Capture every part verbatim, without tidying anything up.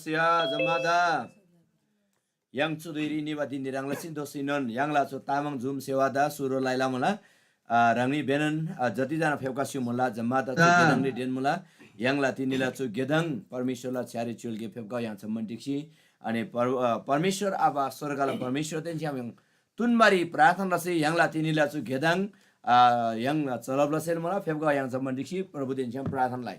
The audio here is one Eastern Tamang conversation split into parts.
या जम्मादा य्‍हाङ चु धुइरी निबा धिनदे ह्रङ् लसीन दोःसीनोन य्‍हाङला चु तामाङ जुम सेवादा सुरु लइला मुला। आ, ह्राङनी बेनन, आ, जतिजना फेप्‍का स्‍यु मुला जम्मादा चु गेदङरी डेन मुला। य्‍हाङला तिनीला चु गेदङ परमेश्‍वरला छ्‌यारे च्‍युलगे फेप्‍का य्‍हाङ जम्‍मान ढिक्‍सी अनि पर-, आ, परमेश्‍वर आबा स्‍वर्गला परमेश्‍वरदेन छ्‌याम य्‍हाङ तुन्‍बारी प्रार्थना लसी य्‍हाङला तिनीला चु गेदङ, आ, य्‍हाङ चलब लसेन मुला। फेप्‍का य्‍हाङ जम्‍मान ढिक्‍सी प्रभुदेन छ्‌याम प्रार्थना लइ।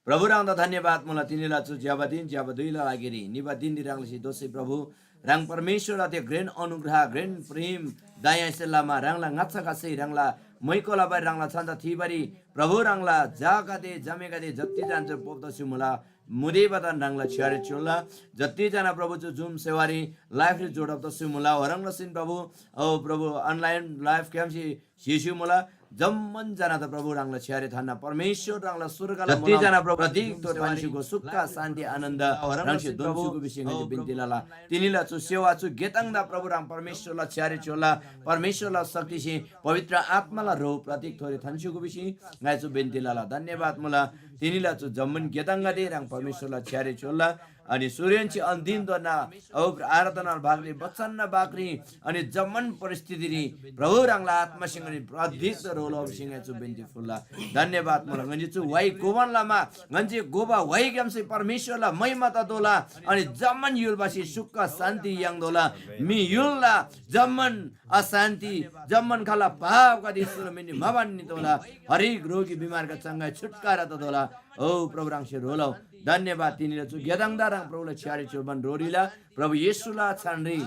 प्रभु ह्राङदा धन्‍यवाद मुला, तिनीला चु ज्‍यबा धिन, ज्‍यबा धुइला लागिरी निबा धिनरी ह्राङ लसी दोःसी प्रभु, ह्राङ परमेश्‍वरला त्यो घ्रेन अनुग्रह, घ्रेन प्रेम, दयासे लमा ह्राङला ङाच्‍छा खसी ह्राङला मैकोला बारी ह्राङला छन्‍दा थीबारी प्रभु ह्राङला झागदे, जमेगदे जति जान्छ पोप तसी मुला, मुदेबादा ह्राङला छ्‌यारे च्‍योल्‍ला। जति जना प्रभु चु जुम सेवारी लाइफरी जोडब तसी मुला, वरङ लसिन प्रभु, औ प्रभु अनलाइन लाइफ क्याम्सी सिसी मुला। जम्‍मान जनादा प्रभु ह्राङला छ्‌यारे थान्‍ना परमेश्‍वर ह्राङला स्वर्गला जति जना प्रभु प्रतीक थोर थान्‍सीगो सुख शान्ति आनन्द ह्राङसे दोन्‍सीगो भिसी ङाइ बिन्‍ती लला। तिनीला चु सेवा चु गेताङदा प्रभु ह्राङ परमेश्‍वरला छ्‌यारे च्‍योला। परमेश्‍वरला शक्तिसे पवित्र आत्‍माला ह्रो प्रतीक थोरे थान्‍सीगो भिसी ङाइ चु बिन्‍ती लला। धन्‍यवाद मुला। तिनीला चु जम्‍मान गेताङगदे ह्राङ परमेश्‍वरला छ्‌यारे च्‍योला। अनि सुरेनसे अन्तिम दोना औ आराधना बागरी बचन बागरी अनि जम्‍मान परिस्थितिरी प्रभु ह्राङला आत्‍मासिङ अनि प्रदीप्त रोलो सिङ चु बिन्‍ती फुल्‍ला। धन्‍यवाद मुला। ङन्‍से चु वाइ गोबान लमा ङन्‍से गोबा वाइग्‍यामसे परमेश्‍वरला महिमा ततोःला। अनि जम्‍मान य्‍हुलबासे सुख शान्ति याङ्तोःला। मी य्‍हुलला जम्‍मान अशान्ति, जम्‍मान खाला पापगदे सुरु मिन्‍नी म्‍हाबान नितोःला। हरेक रोगी बिमारका चङ्गाइ छुटकारा ततोःला। ओ प्रभु ह्राङसे रोलौ। धन्‍यवाद तिनीला चु गेदाङदा ह्राङ प्रभुला छ्‌यारी चुर्बान रोरीला प्रभु येशूला छानरी।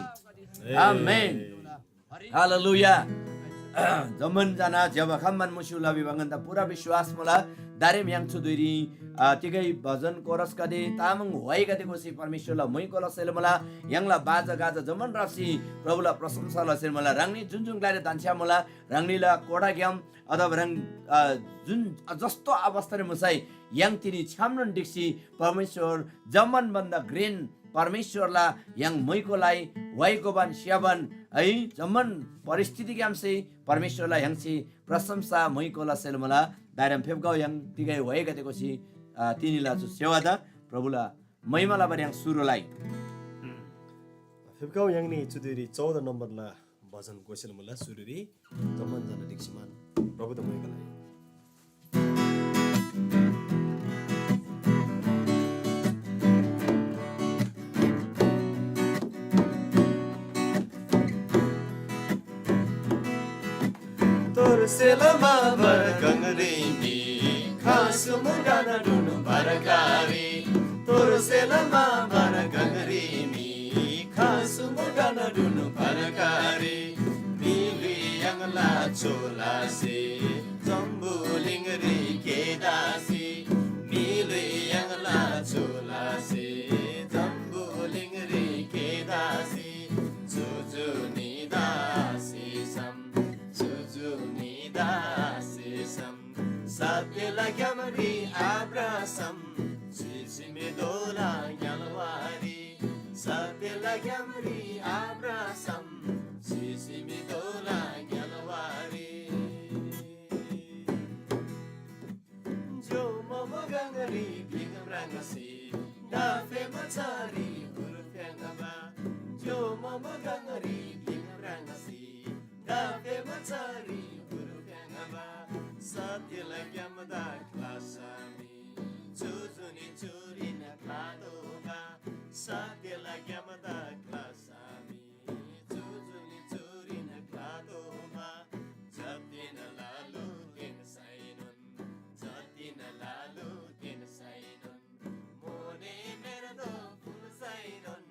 आमेन। हालेलुया। जम्‍मान जना ज्‍यबा खम्‍बान मुस्‍युला भिबा ङन्‍दा पुरा विश्‍वास मुला। दारेम य्‍हाङ चु धुइरी, आ, तिगै भजन कोरसगदे, तामाङ व्‍हाइगदे गोसी परमेश्‍वरला मुइ कोला सेल मुला। य्‍हाङला बाजा गाजा जम्‍मान राप्‍सी प्रभुला प्रशंसा लसेल मुला। ह्राङनी जुन जुन ग्‍लारी धन्‍छ्‌या मुला, ह्राङनीला कोठाग्‍याम अथवा ह्राङ, आ, जुन जस्तो अवस्थारी मुसै य्‍हाङ तिनी छ्‌यामनोन ढिक्‍सी परमेश्‍वर जम्‍मान भन्‍दा घ्रेन परमेश्‍वरला य्‍हाङ मुइकोलाई व्‍हाइकोबान स्‍याबान है जम्‍मान परिस्थितिग्‍यामसे परमेश्‍वरला य्‍हाङसे प्रशंसा मुइकोला सेल मुला। दाइरम फेप्‍गौ य्‍हाङ तिगै व्‍हाइगदे गोसी, आ, तिनीला चु सेवादा प्रभुला महिमा लबारी य्‍हाङ सुरु लइ। फेप्‍गौ य्‍हाङनी चुदिरी चौध नम्‍बरला भजन गोसेल मुला सुरुरी जम्‍मान जना ढिक्‍सी मान प्रभुदा मुइका लइ। तोर सेलमा बर गंगरी मी खासु मुगाना डुनु बरकारी। तोर सेलमा बर गंगरी मी खासु मुगाना डुनु बरकारी। मिली यंगला चोलासे जम्बुलिङरी केदासी। मिली यंगला चोलासे जम्बुलिङरी केदासी। जुजु निदासी सम, जुजु निदासी सम। सत्यला ग्यामरी आब्रासम, सिसिमेदोला ग्यालवारी। सत्यला ग्यामरी आब्रासम, सिसिमेदोला ग्यालवारी। जो मम गंगरी प्‍लिङ म्राङ्सी, दाफे मचारी हुर फ्‍याङ्बा। जो मम गंगरी प्‍लिङ म्राङ्सी, दाफे मचारी हुर फ्‍याङ्बा। सत्यला ग्यामदा क्‍लासामी, जुजुनी चुरीन क्‍लातोःबा। सत्यला ग्यामदा क्‍लासामी, जुजुनी चुरीन क्‍लातोःबा। जतिन लालु तेन साइनोन, जतिन लालु तेन साइनोन। मोने मेर्दो फुल साइनोन,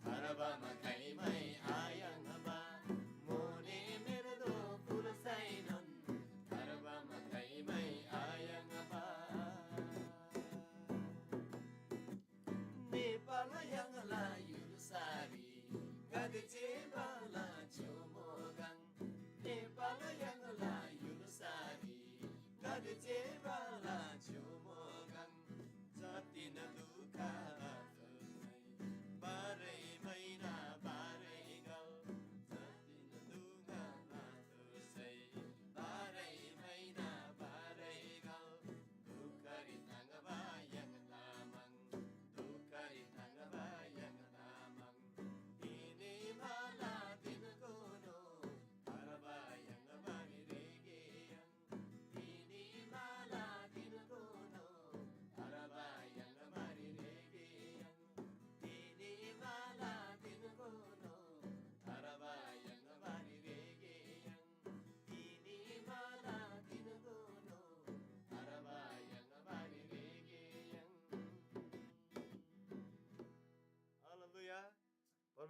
थर्बम खाइमै आयाङ्बा। मोने मेर्दो फुल साइनोन, थर्बम खाइमै आयाङ्बा। नेपाल य्‍हाङला य्‍हुल्‍सा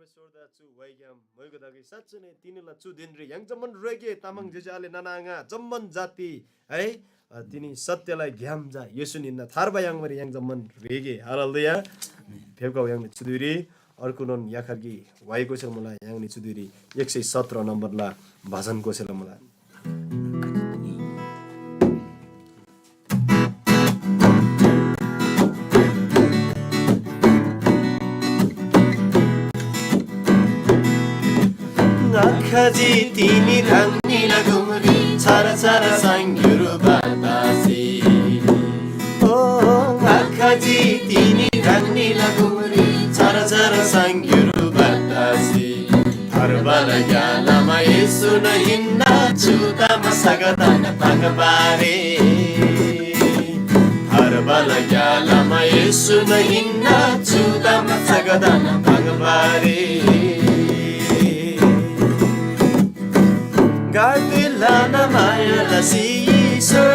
परमेश्‍वरदा चु वाइग्‍याम मोइगो तगै साँच्‍चै नै तिनीला चु दिनरी य्‍हाङ जम्‍मान रेगे तामाङ जेजे आले नाना आङा जम्‍मान जाति है, अ, तिनी सत्यला ग्‍याम जा येशून हिन्‍ना थार्बा याङ्बारी य्‍हाङ जम्‍मान रेगे। हालेलुया। फेप्‍खउ य्‍हाङनी चुदुइरी अर्गुनोन याखर गी वाइ गोसेला मुला, य्‍हाङनी चुदुइरी एक सय सत्र नम्‍बरला भजन गोसेला मुला। आखजी तिनी ह्राङनीला गुङरी छारा छारा साङ्ग्युरु बातासी। ओ आखजी तिनी ह्राङनीला गुङरी छारा छारा साङ्ग्युरु बातासी। थार्बाला ग्‍यालामा येशून हिन्‍ना चुदामा सगदान पाङ्बारे। थार्बाला ग्‍यालामा येशून हिन्‍ना चुदामा सगदान पाङ्बारे। गाते लाना माया लसी ईश्वरसे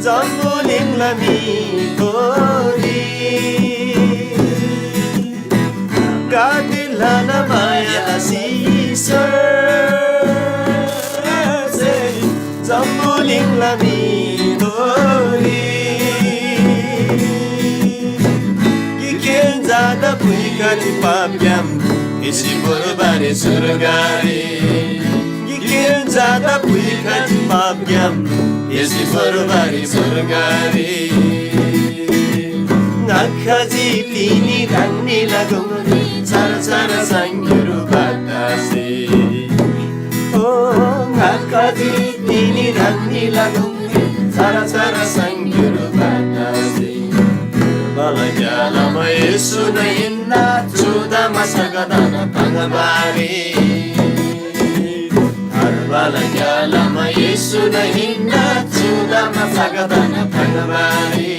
जम्‍बुलिङला म्‍हिथोरी गाते लाना माया लसी ईश्वरसे जम्‍बुलिङला म्‍हिथोरी गिकेन जादा पुइखजी पापग्‍याम एसी बरोबारी स्वर्गरी। गिकेन जादा पुइखजी पापग्‍याम एसी बरोबारी स्वर्गरी। आखजी तिनी ह्राङनीला गुङरी छारा छारा साङ्ग्युरु बातासी। ओ आखजी तिनी ह्राङनीला गुङरी छारा छारा साङ्ग्युरु बातासी। थार्बाला ग्‍यालामा येशून हिन्‍ना चुदामा सगदान पाङ्बारे। थार्बाला ग्‍यालामा येशून हिन्‍ना चुदामा सगदान पाङ्बारे।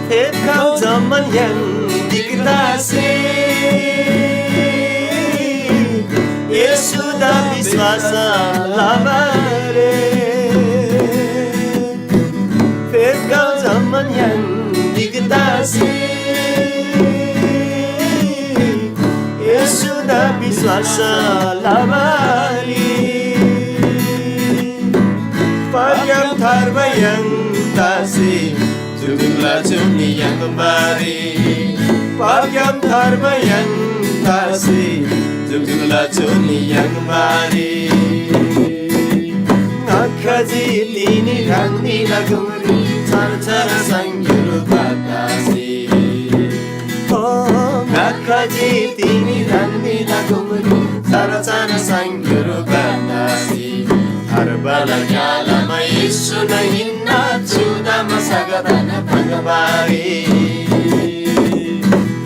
फेप्‍खउ जम्‍मान य्‍हाङ गिक तसी येशूदा विश्‍वास लबारी। फेप्‍खउ जम्‍मान य्‍हाङ गिक तसी येशूदा विश्‍वास लबारी। पापग्‍याम थार्बा य्‍हाङ तसी जुगजुगला जुनी याङ्बारी। पापग्‍याम थार्बा य्‍हाङ तसी जुगजुगला जुनी याङ्बारी। आखजी तिनी ह्राङनीला गुङरी छार छार साङ्ग्युरु बातासी। ओ आखजी तिनी ह्राङनीला गुङरी छार छार साङ्ग्युरु बातासी। थार्बाला ग्‍यालामा येशून हिन्‍ना चुदामा सगदान पाङ्बारी।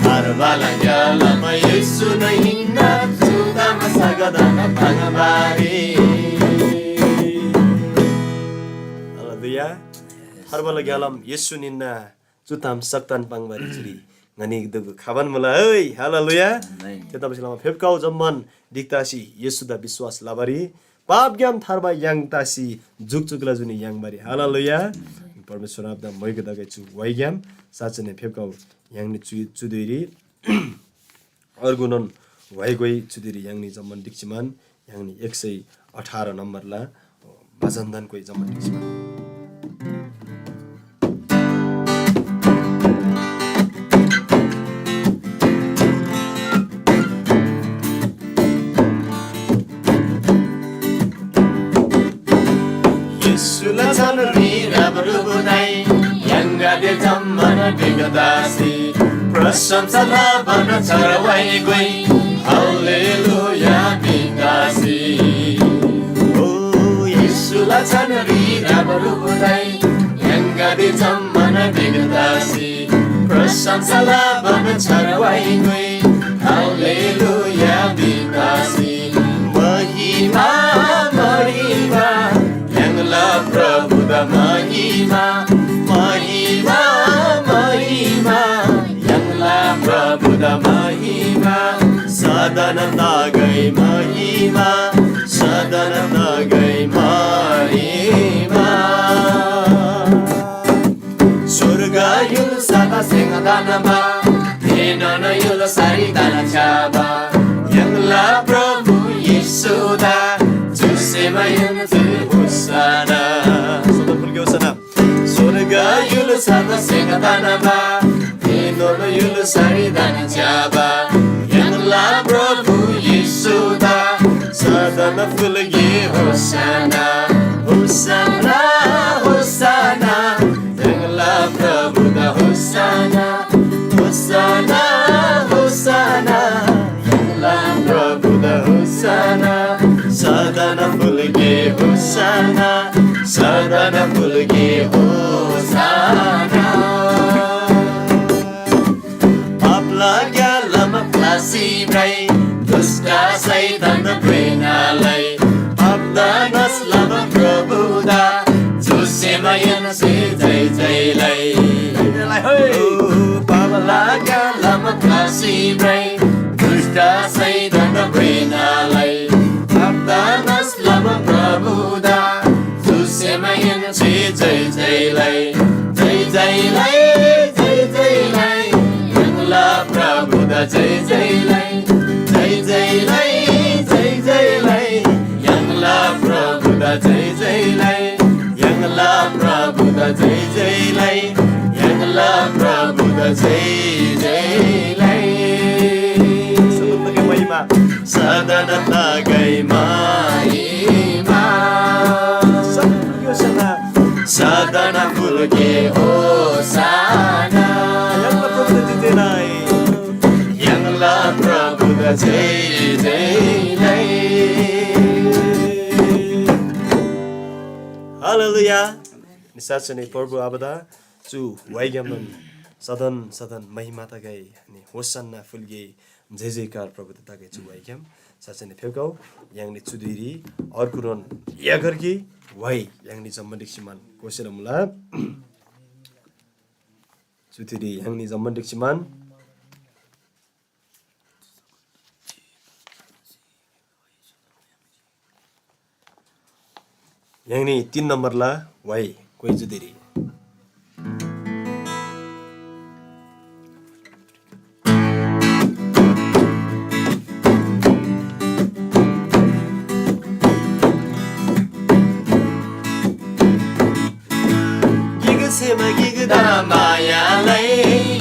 थार्बाला ग्‍यालामा येशून हिन्‍ना चुदामा सगदान पाङ्बारी। हालेलुया। थार्बाला ग्‍यालाम येशून हिन्‍ना चु ताम सक्तान पाङ्बारी चुरी ङनी दुगु खबान मुला है। हालेलुया। आमेन। थेतबासेलमा फेप्‍खउ जम्‍मान गिक तसी येशूदा विश्‍वास लबारी, पापग्‍याम थार्बा य्‍हाङ तसी जुकजुकला जुनी याङ्बारी। हालेलुया। परमेश्‍वर आबादा मोइगो तगै चु वाइग्‍याम साँच्‍चै नै फेप्‍खउ य्‍हाङनी चु, चु धुइरी अर्गुनोन वाइगोइ चु धुइरी य्‍हाङनी जम्‍मान ढिक्‍सीमान य्‍हाङनी एक सय अठार नम्‍बरला भजनदान कोइ जम्‍मान ढिक्‍सीमान। येशूला छानरी रबरुबुदाई य्‍हाङगदे जम्‍मान ढिक्‍दासी प्रशंसा लबान चरवाई गोइ। हालेलुया भितासी। ओ येशूला छानरी रबरुबुदाई य्‍हाङगदे जम्‍मान ढिक्‍दासी प्रशंसा लबान चरवाई गोइ। हालेलुया भितासी। महिमा, महिमा, य्‍हाङला प्रभुदा महिमा, महिमा, महिमा, य्‍हाङला प्रभुदा महिमा। सदन तगै महिमा, सदन तगै महिमा। स्वर्ग आनबा, थेनोन य्‍हुल्‍सारी धन्‍छ्‌याबा य्‍हाङला प्रभु येशूदा चुसेमाहेन्‍से होसाना। सदन फुल्‍गे होसाना। स्‍वर्ग य्‍हुल्‍सादा सेक तानबा, थेनोन य्‍हुल्‍सारी धन्‍छ्‌याबा य्‍हाङला प्रभु येशूदा सदन फुल्‍गे होसाना, होसाना, होसाना। य्‍हाङला प्रभुदा होसाना, होसाना, होसाना। य्‍हाङला प्रभुदा होसाना, सदन फुल्‍गे होसाना, सदन फुल्‍गे होसाना। पापला ग्‍यालामा फाँसी भ्रइ, दुष्‍ट शैतान भ्रेनालै। पापदा नाश लबा प्रभुदा चुसेमाहेन्‍से जय जय लै। ओ, पापला ग्‍यालामा फाँसी भ्रइ, दुष्‍ट शैतान भ्रेनालै। पापदा नाश लबा प्रभुदा चुसेमाहेन्‍से जय जय लै, जय जय लै, जय जय लै। य्‍हाङला प्रभुदा जय जय लै, जय जय लै, जय जय लै। य्‍हाङला प्रभुदा जय जय लै, य्‍हाङला प्रभुदा जय जय लै, य्‍हाङला प्रभुदा जय जय लै। सदन तगै महिमा। सदन तगै महिमा। सदन फुल्‍गे होसाना। सदन फुल्‍गे होसाना। य्‍हाङला प्रभुदा जय जय लै। य्‍हाङला प्रभुदा जय जय लै। हालेलुया। नि साँच्‍चै नै प्रभु आबादा चु व्‍हाइग्‍यामनोन सदन सदन महिमा तगै, अनि होसन्ना फुल्‍गे जय जयकार प्रभुदा तगै चु व्‍हाइग्‍याम। साँच्‍चै नै फेप्‍खउ, य्‍हाङनी चु धुइरी अर्गुनोन यागरकी व्‍हाइ य्‍हाङनी जम्‍मान ढिक्‍सी मान कोसेला मुला। चु धुइरी य्‍हाङनी जम्‍मान ढिक्‍सी मान य्‍हाङनी तीन नम्‍बरला व्‍हाइ कोइ जुदिरी। गिकसेमा गिकदा माया लइ,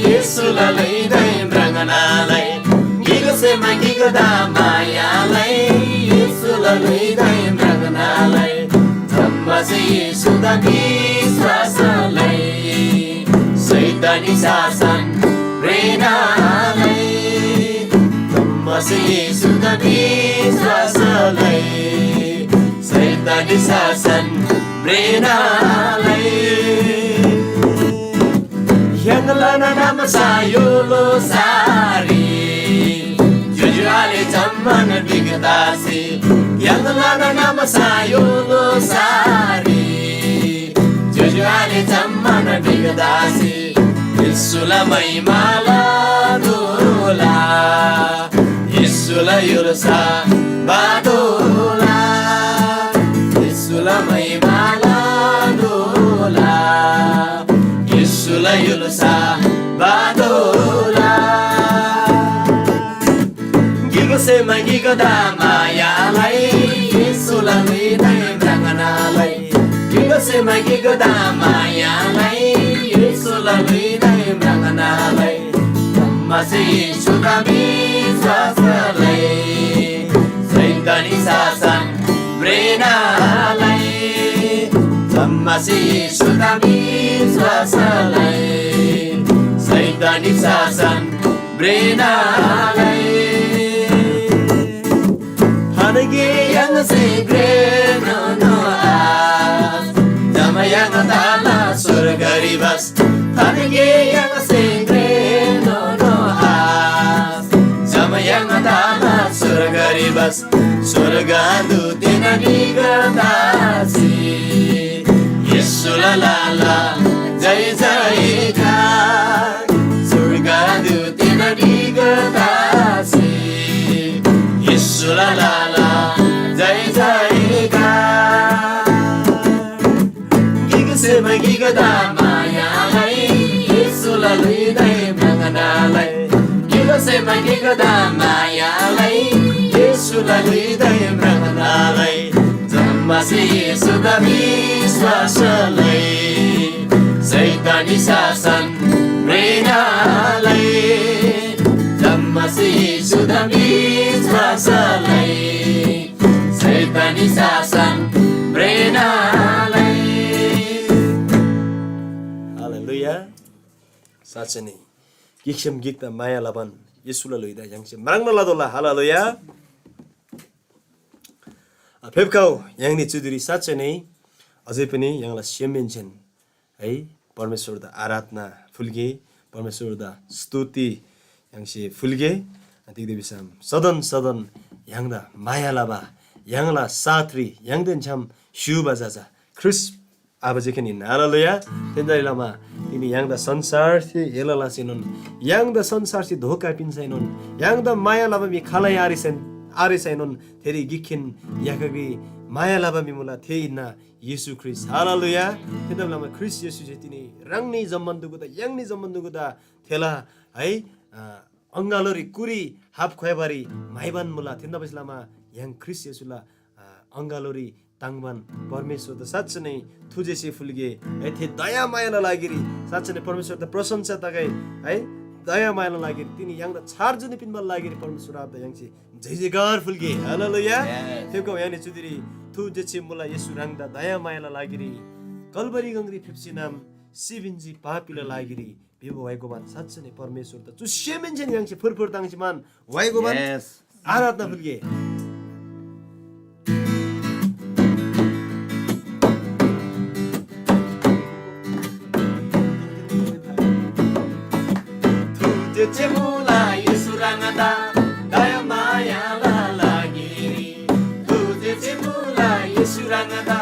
येशूला ल्‍हुइदाइ म्राङ्ना लइ। गिकसेमा गिकदा माया लइ, येशूला ल्‍हुइदाइ म्राङ्ना लइ। जम्‍मासे येशूदा विश्‍वास लइ, शैतानी शासन भ्रेना लइ। जम्‍मासे येशूदा विश्‍वास लइ, शैतानी शासन भ्रेना लइ। य्‍हाङला नामसा य्‍होलो सारी, ज्‍योज्‍यो आले जम्‍मान बिगदासे। य्‍हाङला नामसा य्‍होलो सारी, ज्‍योज्‍यो आले जम्‍मान बिगदासे। येशूला महिमा लतोःला, येशूला य्‍हुल्‍सा बातोःला। येशूला महिमा लतोःला, येशूला य्‍हुल्‍सा बातोःला। गिकसेमा गिकदा माया लइ, येशूला ल्‍हुइदाइ म्राङ्ना लइ। गिकसेमा गिकदा माया लइ, येशूला ल्‍हुइदाइ म्राङ्ना लइ। जम्‍मासे येशूदा विश्‍वास लइ, शैतानी शासन भ्रेना लइ। जम्‍मासे येशूदा विश्‍वास लइ, शैतानी शासन भ्रेना लइ। थानगे य्‍हाङसे घ्रेनोनो आश, जमा य्‍हाङ तला स्‍वर्गरी बास। थानगे य्‍हाङसे घ्रेनोनो आश, जमा य्‍हाङ तला स्‍वर्गरी बास। स्‍वर्गदूतदेन ढिगदासे येशूला लाला जय जयकार। स्‍वर्गदूतदेन ढिगदासे येशूला लाला जय जयकार। गिकसेमा गिकदा माया लइ, येशूला ल्‍हुइदाइ गिकसेमा गिकदा मायालाई, येशूला ल्‍हुइदे म्राङ्नालाई, जम्‍मासे येशूदा विश्‍वासलाई, शैतानी शासन म्रेनालाई, जम्‍मासे येशूदा विश्‍वासलाई, शैतानी शासन म्रेनालाई। हालेलुया। साँच्चै नै गिकसेम गिकदा माया लबान येशूला ल्‍हुइदा य्‍हाङसे म्राङ्ना लतोःला। हालेलुया। आ, फेप्‍खउ य्‍हाङनी चुदिरी साँच्चै नै अझै पनि य्‍हाङला सेमहेन्‍सेन है परमेश्‍वरदा आराधना फुल्‍गे, परमेश्‍वरदा स्तुति य्‍हाङसे फुल्‍गे। तिग्‍दा भिसम सदन सदन य्‍हाङदा माया लबा य्‍हाङला साथरी य्‍हाङदेन छ्‌याम स्‍युबा जजा ख्रीष्‍ट आबा जे हिन्‍ना। हालेलुया। थेन्‍दा लमा तिनी य्‍हाङदा संसारसे हेला लसीनोन, य्‍हाङदा संसारसे धोका पिन्‍सैनोन, य्‍हाङदा माया लबा म्‍हि खालै आरेसैन, आरेसैनोन थेरी गिकखेन य्‍हाङरी माया लबा म्‍हि मुला, थे हिन्‍ना येशू ख्रीष्‍ट। हालेलुया। थेन्‍दा लमा ख्रीष्‍ट येशूसे तिनी ह्राङनी जम्‍मान दुगुदा, य्‍हाङनी जम्‍मान दुगुदा थेला है, अ, अङ्गालोरी कुरी हाप ख्‍वाइबारी म्‍हाइबान मुला। थेन्‍दा लमा य्‍हाङ ख्रीष्‍ट येशूला अ, अङ्गालोरी ताङ्बान परमेश्‍वरदा साँच्‍चै नै थुजेसी फुल्‍गे है। थे दयामायाला लागिरी साँच्‍चै नै परमेश्‍वरदा प्रशंसा तगै है। दयामायाला लागिरी तिनी य्‍हाङदा छार जुनी पिन्‍बाला लागिरी परमेश्‍वर आबादा य्‍हाङसे जय जयकार फुल्‍गे। हालेलुया। Yes। थेको य्‍हाङनी चुदिरी थुजेसी मुला येशू ह्राङदा दयामायाला लागिरी कलवरी गङरी फेप्‍सी नाम सिबिन्‍जी पापीला लागिरी भिबा व्‍हाइगोबान साँच्‍चै नै परमेश्‍वरदा चु सेमहेन्‍सेन य्‍हाङसे फुरफुर ताङ्सी मान व्‍हाइगोबान Yes। आराधना फुल्‍गे। थुजेछे मुला येशू ह्राङदा दयामायाला लागिरी। थुजेछे मुला येशू ह्राङदा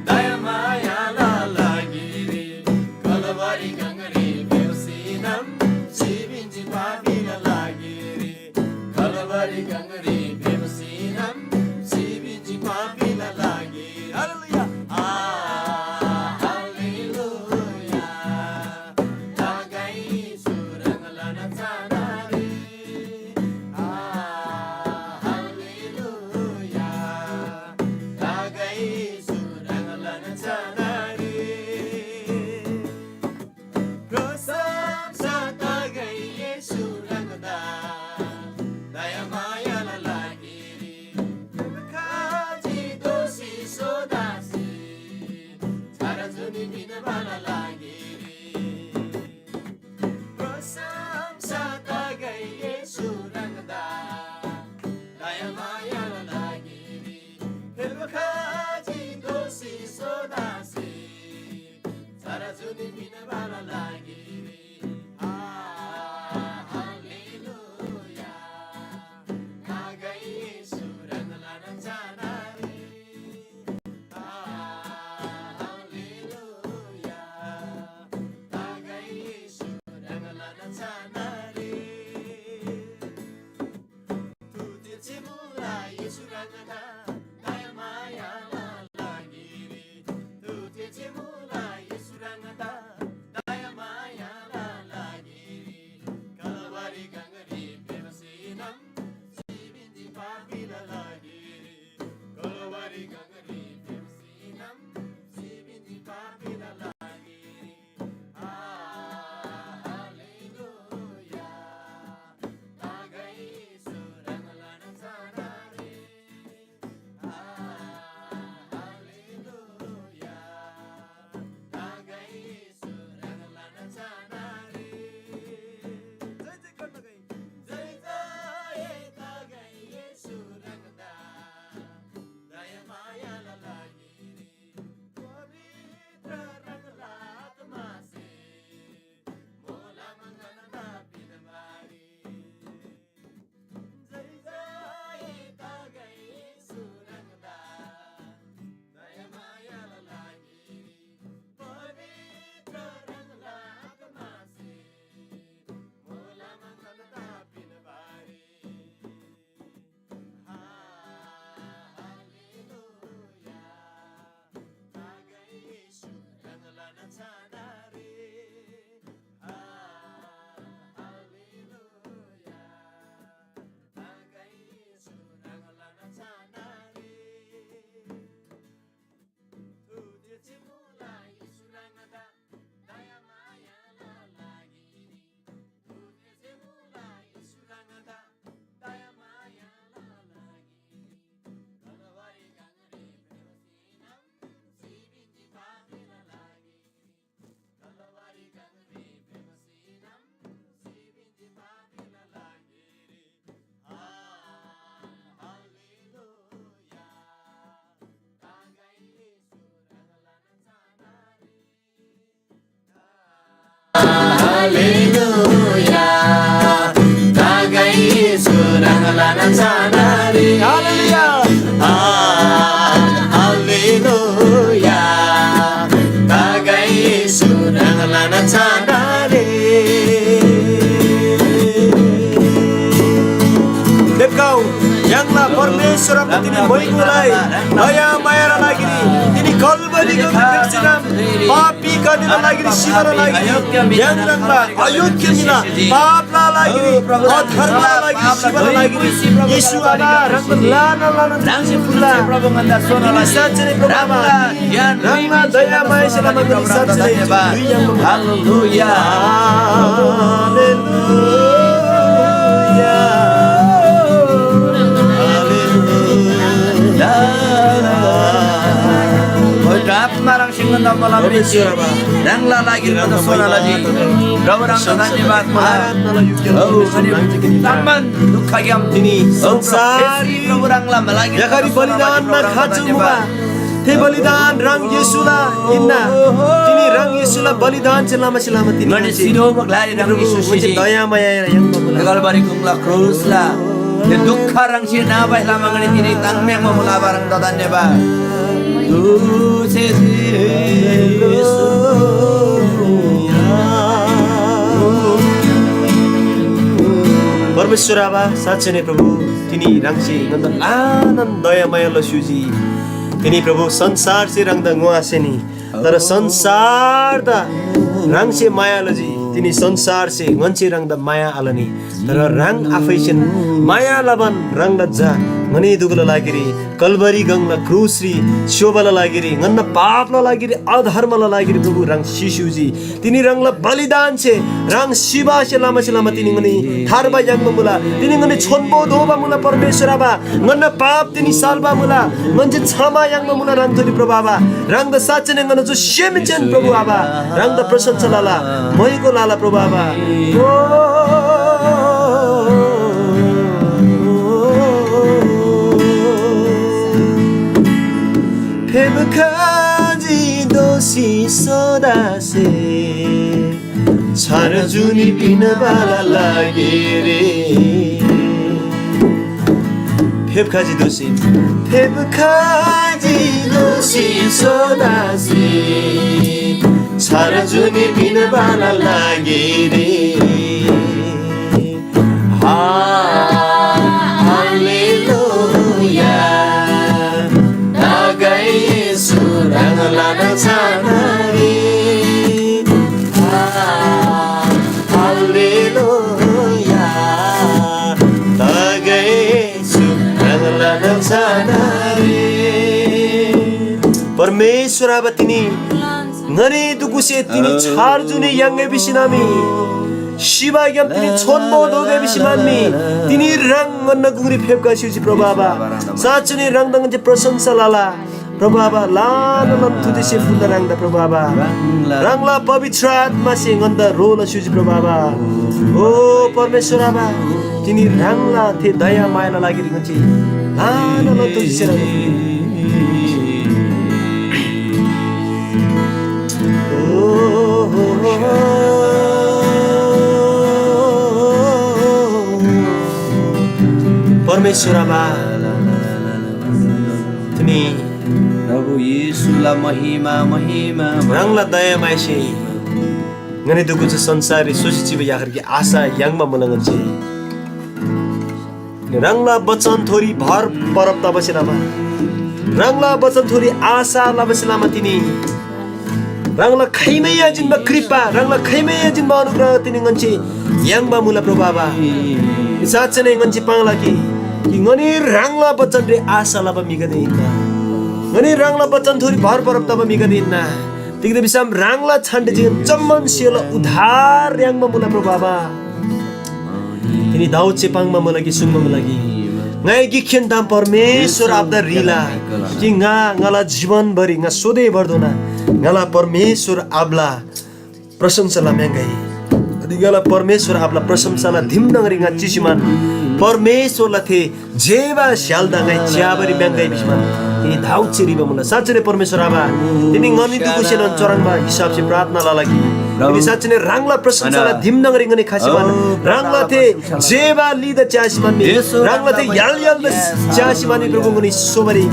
दयामायाला लागिरी। कलवरी गङरी फेप्‍सी नाम सिबिन्‍जी पापीला लागिरी। कलवरी गङरी फेप्‍सी हालेलुया, तागै येशू ह्राङला नाम छानारी। हालेलुया। आ, हालेलुया, तागै येशू ह्राङला नाम छानारी। देखाउ, य्‍हाङला परमेश्‍वरको तिनी मैगुलाई दया मायाला लागिरी तिनी कल्‍वरीको पापीगदेला लागिरी सिबाला लागिरी य्‍हाङ ह्राङला अयोग्य निला पापला लागिरी, अधर्मला लागिरी सिबाला लागिरी येशू आबा ह्राङदा लाना लाना थाङ्सी फुल्‍ला। तिनी साँच्‍चै नै प्रभु आबा, ह्राङला दया मायासे लमा तिनी साँच्‍चै नै धन्‍यवाद। हालेलुया। हालेलुया। हालेलुया। पवित्र आत्मा ह्राङसे ङन्‍दा मोलम पिन्‍सी ह्राङला लागिरी ङन्‍दा सोना लजी। प्रभु ह्राङदा धन्‍यवाद मुला। तामन दुःखग्‍याम तिनी संसार प्रभु ह्राङला लागिरी यखरी बलिदान ना खाँचो मुबा। थे बलिदान ह्राङ येशूला हिन्‍ना। तिनी ह्राङ येशूला बलिदान चाहिँ लमासे लमा तिनी ङनी सिधोबा ग्‍लारी ह्राङ येशू सिजी। दयामाया याङ्बा मुला। गलबारी गुङला क्रुसला थे दुःख ह्राङसे नाबासे लमा ङनी तिनी ताङ्म्‍याङ्बा मुला। ह्राङदा धन्‍यवाद। तुझे येशू। परमेश्‍वर आबा, साँच्‍चै नै प्रभु, तिनी ह्राङसे ङन्‍दा ल्‍हानान दयामाया लस्‍युजी। तिनी प्रभु संसारसे ह्राङदा ङोआसेनी, तर संसारदा ह्राङसे माया लजी। तिनी संसारसे ङन्‍से ह्राङदा माया आलनी, तर ह्राङ आफैसेन माया लबान ह्राङला झा ङनी दुगुला लागिरी कल्‍वरी गङला क्रुसरी स्‍योबाला लागिरी, ङन्‍ना पापला लागिरी, अधर्मला लागिरी प्रभु ह्राङ सिस्‍युजी। तिनी ह्राङला बलिदानसे ह्राङ सिबासे लमासे लमा तिनी ङनी थार्बा याङ्बा मुला। तिनी ङनी छोन्‍बो दोबा मुला परमेश्‍वर आबा। ङन्‍ना पाप तिनी साल्‍बा मुला। ङन्‍से क्षमा याङ्बा मुला ह्राङथोरी प्रभु आबा। ह्राङदा साँच्‍चै नै ङन्‍ना जो सेमहेन्‍सेन प्रभु आबा ह्राङदा प्रशंसा लला, मैको लला प्रभु आबा। ओ, फेब खजी दोषी सदासे छार जुनी पिनबाला लागिरी। फेब खजी दोषी, फेब खजी दोषी सदासे छार जुनी पिनबाला लागिरी। हा, हालेलुया, तागै येशू ह्राङला छानारी। हा, हालेलुया, तागै येशू ह्राङला छानारी। परमेश्‍वर आबा तिनी ङनी दुगुसे तिनी छार जुनी याङ्‌गे भिसी नामी। सिबाग्‍याम तिनी छोन्‍बो दोगे भिसी म्‍हन्‍मी। तिनी ह्राङ ङन्‍ना गुङरी फेप्‍खा स्‍युजी प्रभु आबा। साँच्‍चीनै ह्राङदा ङन्‍से प्रशंसा लला। प्रभु आबा, ल्‍हानान थुदेसे फुल्‍ला ह्राङदा प्रभु आबा। ह्राङला पवित्र आत्‍मासे ङन्‍दा ह्रो लस्‍युजी प्रभु आबा। ओ परमेश्‍वर आबा, तिनी ह्राङला थे दया मायाला लागिरी ङन्‍से ल्‍हानान थुदेसे ह्राङ परमेश्‍वर आबा, तिनी प्रभु येशूला महिमा, महिमा। ह्राङला दयामायासे ङनी दुगु चु संसाररी सोसी चिबा याखरकी आशा याङ्बा मुला ङन्‍से। ह्राङला बचनथोरी भर परब तबासे लमा, ह्राङला बचनथोरी आशा लबासे लमा तिनी ह्राङला खाइमै आजिन्‍बा कृपा, ह्राङला खाइमै आजिन्‍बा अनुग्रह तिनी ङन्‍से याङ्बा मुला प्रभु आबा। साँच्‍चै नै ङन्‍से पाङ्ला कि, कि ङनी ह्राङला बचनरी आशा लबा म्‍हिगदे हिन्‍ना। ङनी ह्राङला बचनथोरी भर परब तबा म्‍हिगदे हिन्‍ना। तिग्‍दा भिसम ह्राङला छानरी जे जम्‍मान स्‍हेला उद्धार याङ्बा मुला प्रभु आबा। तिनी दाऊदसे पाङ्बा मुला कि सुङ्बा मुला कि, ङाइ गिकखेन ताम परमेश्‍वर आबादा ह्रीला कि ङा ङाला जीवनभरि ङा सोधेभरधोना ङाला परमेश्‍वर आबाला प्रशंसा लम्‍याङ्‌गै। अनि ङाला परमेश्‍वर आबाला प्रशंसाला धिम न्‍हङरी ङा चिसीमान परमेश्‍वरला थे जेबा स्‍यालदा ङाइ च्‍याबारी म्‍याङ्‌गै भिसीमान तिनी दाऊदसे ह्रीबा मुला। साँच्‍चीनै परमेश्‍वर आबा, तिनी ङनी दुगुसेनोन चुह्रङ्बा हिसाबसे प्रार्थना लला कि ङनी साँच्‍चीनै ह्राङला प्रशंसाला धिम न्‍हङरी ङनी खसी मान। ह्राङला थे जेबा लिदा च्‍यासी मान्‍नी। ह्राङला थे य्‍हाल य्‍हालदा च्‍यासी मान्‍नी प्रभु ङनी सोबारी।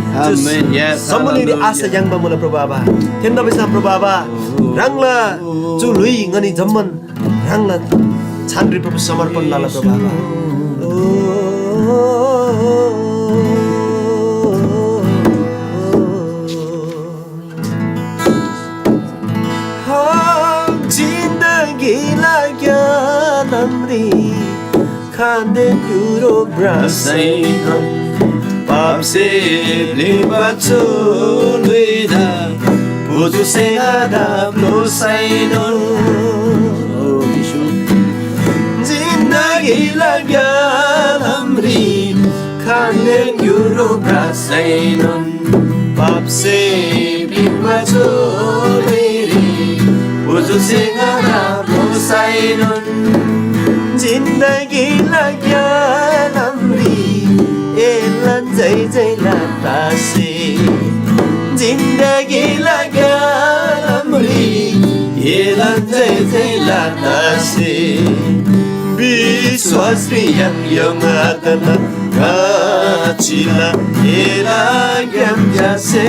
जम्‍बुलिङरी आशा याङ्बा मुला प्रभु आबा। थेन्‍दा भिसम प्रभु आबा, ह्राङला चु ल्‍हुइ ङनी जम्‍मान ह्राङला छानरी प्रभु समर्पण लला प्रभु आबा। जिन्दगीला ग्यालामरी खाँदेन युरो ब्रासैनोन पापसे ब्लिङ्बा चुलुइदा पुजुसे ङादा ब्लोसैनोन। ओ, येशू। जिन्दगीला ग्यालामरी खाँदेन युरो ब्रासैनोन पापसे ब्लिङ्बा चुलुइरी पुजुसे ङादा ब्लोसैनोन। जिन्दगीला ग्यालामरी एलान जय जय लातासे। जिन्दगीला ग्यालामरी एलान जय जय लातासे। विश्वासरी य्‍हाङ य्‍होङ आतना ङाचिला एला ग्‍याम ज्‍यासे।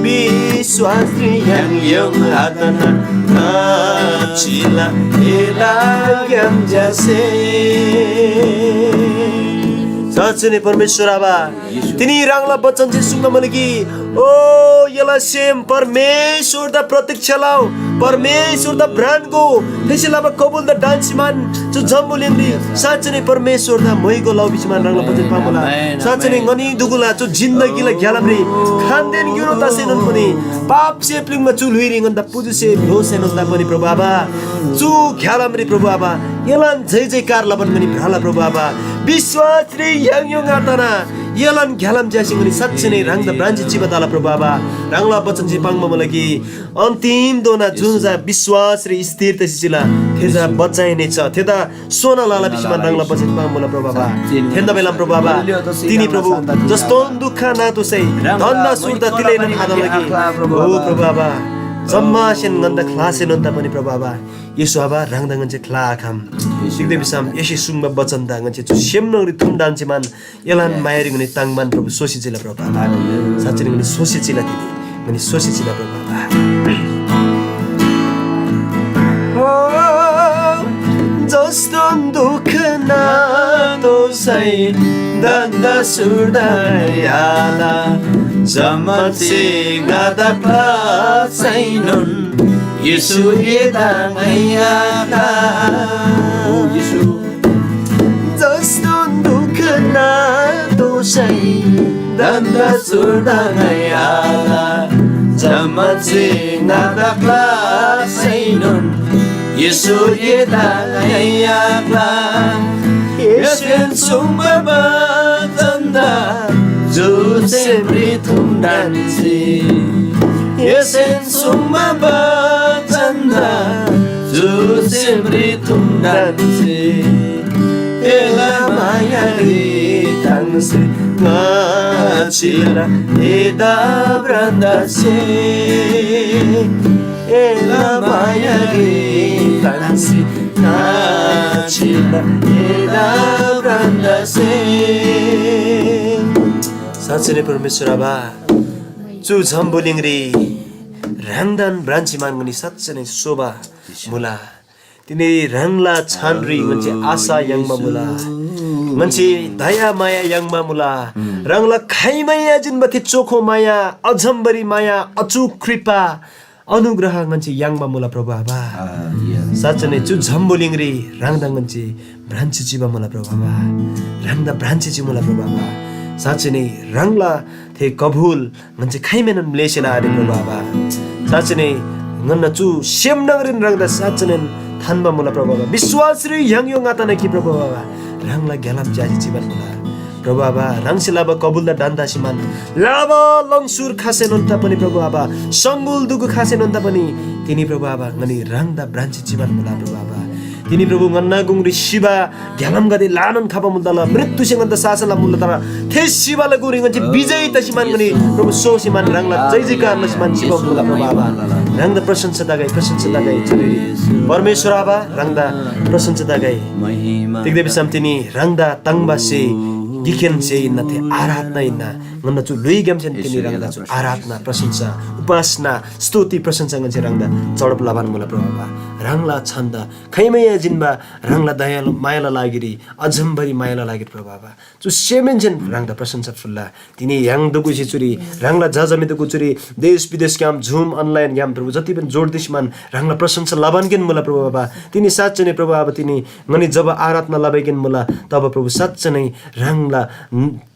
विश्वासरी य्‍हाङ य्‍होङ आतना ङाचिला एला ग्‍याम ज्‍यासे। साँच्‍चीनै परमेश्‍वर आबा, तिनी ह्राङला बचन जे सुङ्बा मुला कि, ओ, एला सेम परमेश्‍वरदा प्रतीक्षा लउ, परमेश्‍वरदा भ्रान्‍गो, थेसे लबा कबुलदा ढन्‍सी मान चु जम्‍बुलिङरी साँच्‍चीनै परमेश्‍वरदा म्‍हाइगो लउ भिसी मान ह्राङला बचन पामुला। आमेन, साँच्‍चीनै आमेन। ङनी दुगुला चु जिन्दगीला ग्‍यालामरी खान्‍देन ग्‍युरो तसेनोन पनि पापसे प्‍लिङ्बा चु ल्‍हुइरी ङन्‍दा पुजुसे भ्‍लोसेनोन तापनि प्रभु आबा, चु ग्‍यालामरी प्रभु आबा, एलान जय जयकार लबान ङनी भ्रला प्रभु आबा। विश्‍वासरी य्‍हाङ य्‍होङ आतना एलान ग्‍यालाम ज्‍यासी ङनी साँच्‍चीनै ह्राङदा भ्रान्‍सी चिबा तला प्रभु आबा। ह्राङला बचन जे पाङ्बा मुला कि अन्तिम दोना जुन जा विश्‍वासरी स्थिर तसी चिला, थे जा बचाइने छ, थेदा सोना लाला भिसी मान ह्राङला बचन पाङ्बा मुला प्रभु आबा। थेन्‍दा बेलाम प्रभु आबा, तिनी प्रभु जस्तोन दुःख नातोसै धन्‍दा सुर्दा तिलैनोन आतला कि, ओ प्रभु आबा, जम्‍मासेन ङन्‍दा ख्‍लासेनोन तापनि प्रभु आबा, येशू आबा, ह्राङदा ङन्‍से ख्‍ला आखम। तिग्‍दा भिसम एसे सुङ्बा बचनदा ङन्‍से चु सेम न्‍हङरी थुम ढन्‍सी मान एलान मायारी ङनी ताङ्‌बान प्रभु सोसी चिला प्रभु आबा। साँच्‍चीनै ङनी सोसी चिला तिनी। ङनी सोसी चिला प्रभु आबा। हो, जस्तोन दुःख नातोसै धन्‍दा सुर्दा याला, जम्‍मा चे ङादा क्‍लासैनोन येशू एदा ङाइ आख्‍ला। ओ येशू। जस्तोन दुःख नातोसै धन्‍दा सुर्दा ङाइ आख्‍ला। जम्‍मा चे ङादा क्‍लासैनोन येशू एदा ङाइ आख्‍ला। एसेन सुङ्बा बचनदा जुसेमरी थुम ढन्‍सी, एसेन सुङ्बा बचनदा जुसेमरी थुम ढन्‍सी, एला मायारी ताङ्सी ङाचिला एदा भ्रान्‍दासे। एला मायारी ताङ्सी ङाचिला एदा भ्रान्‍दासे। साँच्‍चीनै परमेश्‍वर आबा, चु जम्‍बुलिङरी ह्राङदान भ्रान्‍सी मान ङनी साँच्‍चीनै शोभा मुला। तिनी ह्राङला छानरी ङन्‍से आशा याङ्बा मुला। ङन्‍से दयामाया याङ्बा मुला। ह्राङला खाइमै आजिन्‍बा थे चोखो माया, अझम्‍बरी माया, अचूक कृपा, अनुग्रह ङन्‍से याङ्बा मुला प्रभु आबा। साँच्‍चीनै चु जम्‍बुलिङरी ह्राङदा ङन्‍से भ्रान्‍सी चिबा मुला प्रभु आबा। ह्राङदा भ्रान्‍सी चिमुला प्रभु आबा। साँच्‍चीनै ह्राङला थे कबुल ङन्‍से खाइमेनोन म्‍लेसेला आरे प्रभु आबा। साँच्‍चीनै ङन्‍ना चु सेम न्‍हङरीन ह्राङदा साँच्‍चीनोन थान्‍बा मुला प्रभु आबा। विश्‍वासरी य्‍हाङ य्‍होङ आतना कि प्रभु आबा, ह्राङला ग्‍यालाम च्‍यासी चिबान मुला। प्रभु आबा, ह्राङसे लबा कबुलदा ढन्‍दासी मान लाबा लङसुर खासेनोन तापनि प्रभु आबा, सङ्गुल दुगु खासेनोन तापनि तिनी प्रभु आबा, ङनी ह्राङदा भ्रान्‍सी चिबान मुला प्रभु आबा। तिनी प्रभु ङन्‍ना गुङरी सिबा ग्‍यालामगदे ल्‍हानान खबा मुल तला, मृत्युसे ङन्‍दा शासन लबा मुल तला, थे सिबाला गुङरी ङन्‍से विजय तसी मान ङनी प्रभु सोसी मान ह्राङला जय जयकार लसी मान सिबा मुल प्रभु आबा। ह्राङदा प्रशंसा तगै, प्रशंसा तगै चुरी। परमेश्‍वर आबा ह्राङदा प्रशंसा तगै। तिग्‍दा भिसम तिनी ह्राङदा ताङ्बासे गिखेन जे हिन्‍ना थे आराधना हिन्‍ना। ङन्‍ना चु ल्‍हुइग्‍यामसेन तिनी ह्राङदा चु आराधना, प्रशंसा, उपासना, स्तुति, प्रशंसा ङन्‍से ह्राङदा चढब लबान मुला प्रभु आबा। ह्राङला छन्‍दा खैमै या जिन्‍बा ह्राङला दयालु मायाला लागिरी, अझम्‍बरी मायाला लागिरी प्रभु आबा। चु सेमहेन्‍सेन ह्राङदा प्रशंसा फुल्‍ला। तिनी य्‍हाङ दुगुसे चुरी, ह्राङला जजामे दुगु चुरी, देश विदेशग्‍याम, Zoom, online ग्‍याम प्रभु जति पनि जोड दिसी मान ह्राङला प्रशंसा लबानकेन मुला प्रभु आबा। तिनी साँच्‍चै नै प्रभु आबा तिनी ङनी जब आराधना लबाइकेन मुला, तब प्रभु साँच्‍चै नै ह्राङला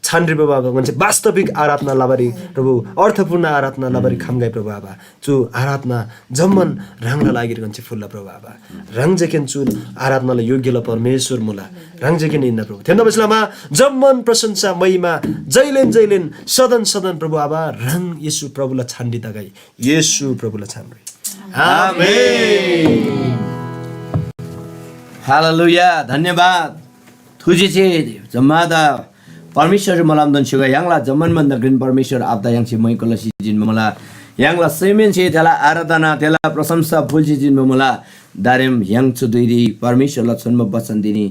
छानरी प्रभु आबा ङन्‍से वास्तविक आराधना लबारी प्रभु अर्थपूर्ण आराधना लबारी खम्‍गै प्रभु आबा। चु आराधना जम्‍मान ह्राङला लागिरी ङन्‍से फुल्‍ला प्रभु आबा। ह्राङ जेकेन चु आराधनाला योग्‍यला परमेश्‍वर मुला। ह्राङ जेकेन हिन्‍ना प्रभु। थेन्‍दा बसीलामा जम्‍मान प्रशंसा, महिमा, जैलेन जैलेन, सदन सदन प्रभु आबा, ह्राङ येशू प्रभुला छानरी तगै। येशू प्रभुला छानरी। आमेन। हालेलुया, धन्यवाद। थुजेछे जम्‍मादा परमेश्‍वरसे मोलमदेन स्‍युगा य्‍हाङला जम्‍मान भन्‍दा घ्रेन परमेश्‍वर आबादा य्‍हाङसे मैको लसी जिन्‍बा मुला। य्‍हाङला सेमहेन्‍से थेला आराधना, थेला प्रशंसा फुल्‍सी जिन्‍बा मुला। दारेम य्‍हाङ चु धुइरी परमेश्‍वरला छोन्‍बो बचन दिनी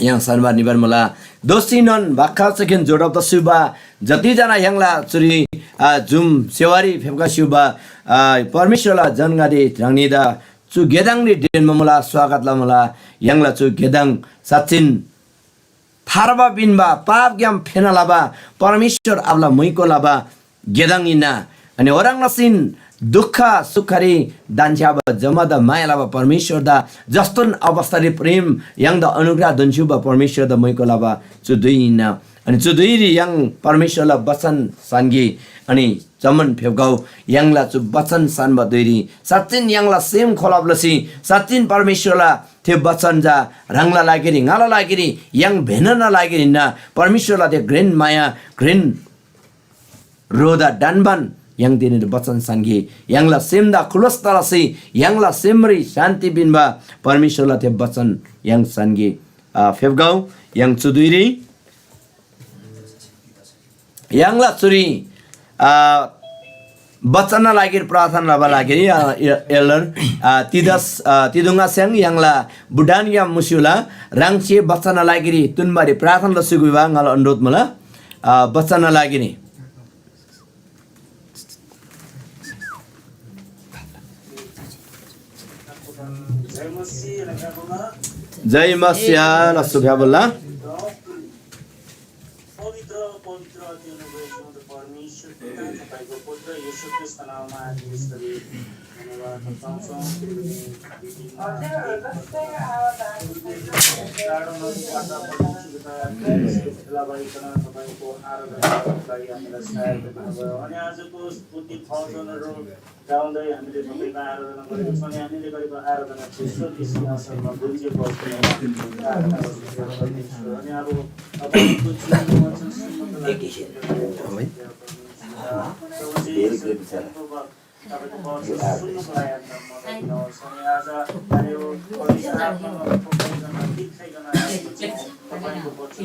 य्‍हाङ सानबार निबार मुला। दोस्तीनोन भक्‍खा चखेन जोडब तस्‍युबा जतिजना य्‍हाङला चुरी, आ, जुम सेवारी फेप्‍खा स्‍युबा, आ, परमेश्‍वरला जनगदे ह्राङनीदा चु गेदाङरी ढेन्‍बा मुला, स्वागत लमुला। य्‍हाङला चु गेदाङ साँच्‍चिन थार्बा पिन्‍बा, पापग्‍याम फेना लबा, परमेश्‍वर आबाला मुइको लबा गेदाङ हिन्‍ना। अनि ओह्रङ् लसीन दुःख सुखरी दान्‍छ्‌याबा जम्‍मादा माया लबा परमेश्‍वरदा जस्तोन अवस्थारी प्रेम य्‍हाङदा अनुग्रह दोन्‍स्‍युबा परमेश्‍वरदा मुइको लबा चु धुइ हिन्‍ना। अनि चु धुइरी य्‍हाङ परमेश्‍वरला बचन सान्‍गे अनि जम्‍मान फेप्‍गौ। य्‍हाङला चु बचन सान्‍बा धुइरी साँच्‍चिन य्‍हाङला सेम खोलब लसी साँच्‍चिन परमेश्‍वरला थे बचन चा ह्राङला लागिरी, ङाला लागिरी, य्‍हाङ भेनना लागिरी हिन्‍ना। परमेश्‍वरला थे घ्रेन माया, घ्रेन रोदा ढन्‍बान य्‍हाङ तिनीला बचन सान्‍गे। य्‍हाङला सेमदा खुलस तलसी य्‍हाङला सेमरी शान्‍ति पिन्‍बा परमेश्‍वरला थे बचन य्‍हाङ सान्‍गे। आ, फेप्‍गौ, य्‍हाङ चु धुइरी य्‍हाङला चुरी, आ, बचनना लागिरी प्रार्थना लबा लागिरी, आ, ए-, एल्डर, आ, तिदस, आ, तिदुङा स्‍याङ य्‍हाङला बुडानग्‍याम मुस्‍युला। ह्राङसे बचनना लागिरी तुन्‍बारी प्रार्थना लसी गुइबा ङाला अनुरोध मुला। आ, बचनना लागिरी। जय मसीह, लास्‍सो भ्‍याबुल्ला। पवित्र, पवित्र अति अनुग्रह परमेश्वर पिता, तपाईँको पुत्र येशू ख्रीष्टको नाउँमा हामी यसरी धन्यवाद पाउँछौँ। प्रार्थना, तपाईँको आराधनाको लागि हामीलाई सहायता गर्नुभयो। अनि आजको स्तुति भजनहरू गाउँदै हामीले तपाईँको आराधना गरेका छौँ। अनि हामीले गरेको आराधना चाहिँ स्वर्गीय सिंहासनमा गुन्जिएको होस् भनेर प्रार्थना गर्छौँ, परमेश्वर। अनि अब तपाईँको जीवन वचन सुन्नको लागि तपाईँको वचन सुन्नको लागि हामीलाई मद्दत गर्नुहोस्। अनि आज हामी पवित्र आत्मामा पक्रिकन, हिर्खाइकन आएको छौँ। तपाईँको वचन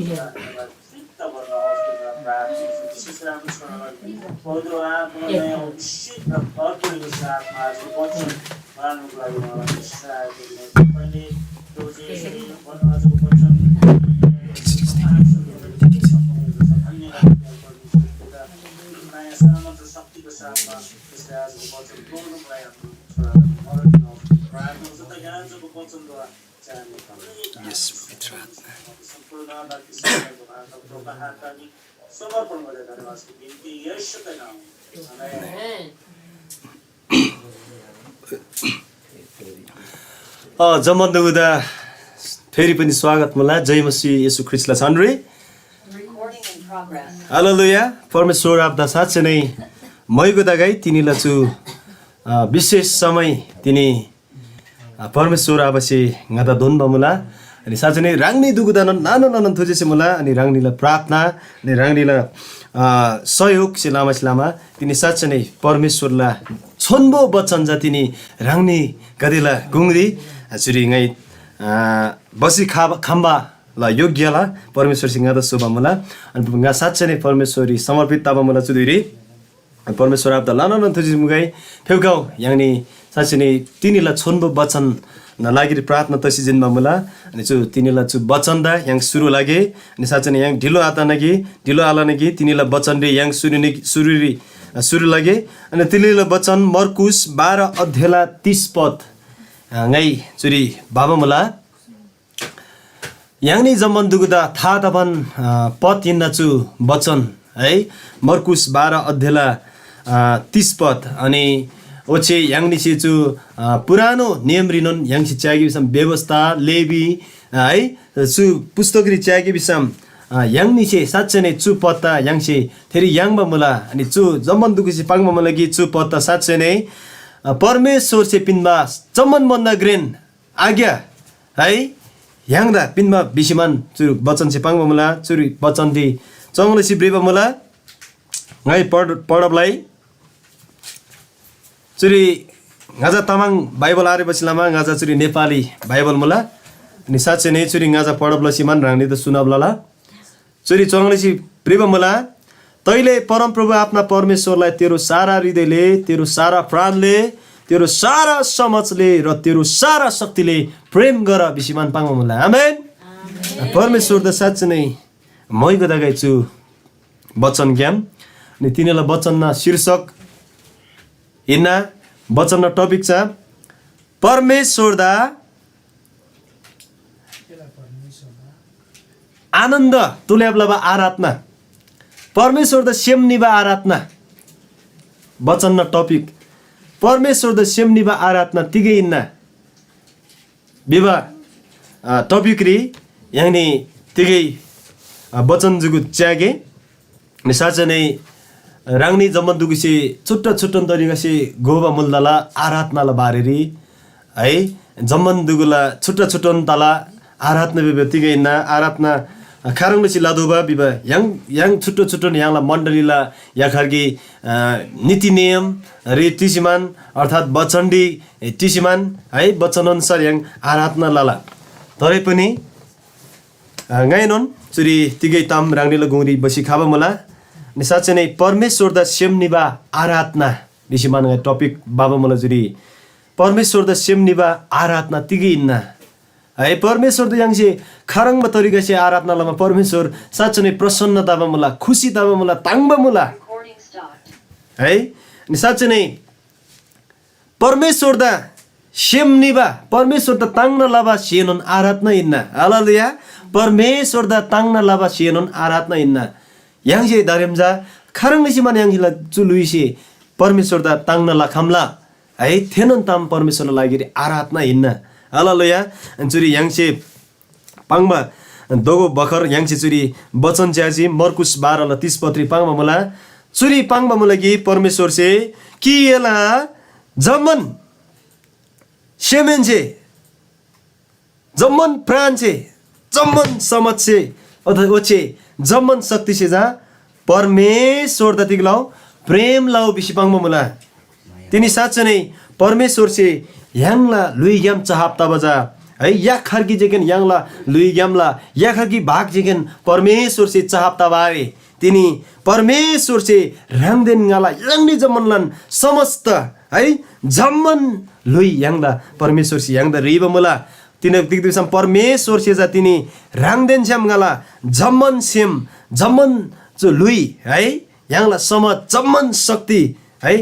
चित्त भर्न होस् भनेर प्रार्थना गर्छौँ। विशेष गरी छोरालाई पवित्र आत्मालाई अभिषेक र भर परेको साथमा आज वचन बाँड्नको लागि उहाँलाई उत्साह दिनुहोस्। तपाईँले जो जे यसरी आजको वचन धन्यवाद। नयाँ सामर्थ र शक्तिको साथमा यसरी आजको वचन बोल्नको लागि हाम्रो छोरालाई मद्दत गर्नुहोस्। प्रार्थना गर्छौँ ताकि आजको वचनद्वारा Yes, पवित्र आत्मा। अ, जम्‍मान दुगुदा फेरि पनि स्वागत मुला, जय मसीह येशू ख्रीष्‍टला छानरी। Recording in progress। हालेलुया। परमेश्‍वर आबादा साँच्चै नै मैगो तगै तिनीला चु, अ, विशेष समय तिनी आ, परमेश्‍वर आबासे ङादा दोन्‍बा मुला। अनि साँच्चै नै ह्राङनी दुगुदानोन नानो नानो थुजेसे मुला। अनि ह्राङनीला प्रार्थना, अनि ह्राङनीला, आ, सहयोगसे लामासे लामा तिनी साँच्चै नै परमेश्‍वरला छोन्‍बो बचन चा तिनी ह्राङनीगदेला गुङरी चुरी ङाइ, अ, बसी खाबा, खम्‍बाला योग्‍यला परमेश्‍वरसे ङादा स्‍होबा मुला। अनि ङा साँच्‍चै नै परमेश्‍वररी समर्पित तबा मुला चु धुइरी। परमेश्‍वर आबादा ल्‍हानान थुजी मुगाइ फेप्‍खउ य्‍हाङनी साँच्‍चै नै तिनीला छोन्‍बो बचन न लागिरी प्रार्थना तसी जिन्‍बा मुला। अनि चु तिनीला चु बचनदा य्‍हाङ सुरु लागे। अनि साँच्‍चै नै य्‍हाङ ढिलो आतना कि, ढिलो आलना कि तिनीला बचनरी य्‍हाङ सुरु नि, सुरुरी, सुरु लागे। अनि तिनीला बचन मर्कुस बाह्र अध्यायला तीस पद, अ, ङाइ चुरी भबा मुला। य्‍हाङनी जम्‍मान दुगुदा था तबान, अ, पद हिन्‍ना चु बचन है। मर्कुस बाह्र अध्यायला, अ, तीस पद। अनि ओच्‍छे य्‍हाङनीसे चु, अ, पुरानो नियमरीनोन य्‍हाङसे च्‍यागे भिसम व्यवस्था, लेवी, अ, है, चु पुस्तकरी च्‍यागे भिसम, अ, य्‍हाङनीसे साँच्‍चै नै चु पददा य्‍हाङसे थेरी याङ्बा मुला। अनि चु जम्‍मान दुगुसे पाङ्बा मुला कि चु पददा साँच्‍चै नै, अ, परमेश्‍वरसे पिन्‍बा जम्‍मान भन्‍दा घ्रेन आज्ञा है य्‍हाङदा पिन्‍बा भिसीमान चु बचनसे पाङ्बा मुला। चुरी बचनरी चङ्‌लसी भ्रिबा मुला। ङाइ पढ, पढबलाई चुरी ङाचा तामाङ बाइबल आरेबासे लमा ङाचा चुरी नेपाली बाइबल मुला। अनि साँच्‍चै नै चुरी ङाचा पढब लसीमान ह्राङनीदा सुनब लला। चुरी चङ्‌लसी भ्रिबा मुला, तैले परमप्रभु आफ्ना परमेश्‍वरलाई तेरो सारा हृदयले, तेरो सारा प्राणले, तेरो सारा समझले र तेरो सारा शक्तिले प्रेम गर भिसीमान पाङ्बा मुला। आमेन। परमेश्‍वरदा साँच्‍चै नै मोइगो तगै चु बचनग्‍याम। अनि तिनीला बचनना शीर्षक हिन्‍ना, बचनना टपिक चा परमेश्‍वरदा आनन्द तुल्याब लबा आराधना, परमेश्‍वरदा सेम निबा आराधना। बचनना टपिक परमेश्‍वरदा सेम निबा आराधना तिगै हिन्‍ना भिबा, अ, टपिकरी य्‍हाङनी तिगै, अ, बचन जुगु च्‍यागे। अनि साँच्‍चै नै ह्राङनी जम्‍मान दुगुसे छुट्टा छुट्टन तरिकासे घोबा मुल तला आराधनाला बारेरी है, जम्‍मान दुगुला छुट्टा छुट्टन तला आराधना भिबा तिगै हिन्‍ना, आराधना खाह्रङ् लसी लतोःबा भिबा य्‍हाङ, य्‍हाङ छुट्टा छुट्टन य्‍हाङला मण्‍डलीला याखर्गी, अ, नीति नियम रे टिसिमान अर्थात् बचनडी टिसिमान है, बचन अनुसार य्‍हाङ आराधना लला। तरै पनि अ, ङाइनोन चुरी तिगै ताम ह्राङनीला गुङरी बसी खबा मुला। अनि साँच्‍चै नै परमेश्‍वरदा सेम निबा आराधना भिसी मान ङाइ टपिक बाबा मुला चुरी। परमेश्‍वरदा सेम निबा आराधना तिगै हिन्‍ना? है, परमेश्‍वरदा य्‍हाङसे खाह्रङ्बा तरिकासे आराधना लमा परमेश्‍वर साँच्‍चै नै प्रसन्न तबा मुला, खुसी तबा मुला, ताङ्बा मुला। है, अनि साँच्‍चै नै परमेश्‍वरदा सेम निबा, परमेश्‍वरदा ताङ्ना लबा स्‍हेनोन आराधना हिन्‍ना। हालेलुया। परमेश्‍वरदा ताङ्ना लबा स्‍हेनोन आराधना हिन्‍ना। य्‍हाङसे दारेम चा खाह्रङ् लसी मान य्‍हाङला चु ल्‍हुइसे परमेश्‍वरदा ताङ्ना लखम्‍ला है, थेनोन ताम परमेश्‍वरला लागिरी आराधना हिन्‍ना। हालेलुया। अनि चुरी य्‍हाङसे पाङ्बा दोगो बखर य्‍हाङसे चुरी बचन च्‍याजी, मर्कुस बाह्रला तीस पत्री पाङ्बा मुला। चुरी पाङ्बा मुला कि परमेश्‍वरसे कि एला जम्‍मान सेमहेन्‍से, जम्‍मान प्राणसे, जम्‍मान समझसे, अथ ओच्‍छे जम्‍मान शक्तिसे चा परमेश्‍वरदा तिग लउ, प्रेम लउ भिसी पाङ्बा मुला। तिनी साँच्‍चै नै परमेश्‍वरसे य्‍हाङला ल्‍हुइग्‍याम चाहब तबा चा है, या खर्की जेकेन य्‍हाङला ल्‍हुइग्‍यामला या खर्की भाग जेकेन परमेश्‍वरसे चाहब तबा आरे। तिनी परमेश्‍वरसे ह्राङदेन ङाला य्‍हाङनी जम्‍मानलान समस्त है, जम्‍मान ल्‍हुइ य्‍हाङदा परमेश्‍वरसे य्‍हाङदा ह्रीबा मुला। तिनी तिग्‍दा भिसम परमेश्‍वरसे चा तिनी ह्राङदेन छ्‌याम ङाला जम्‍मान सेम, जम्‍मान चु ल्‍हुइ है, य्‍हाङला समझ, जम्‍मान शक्ति है,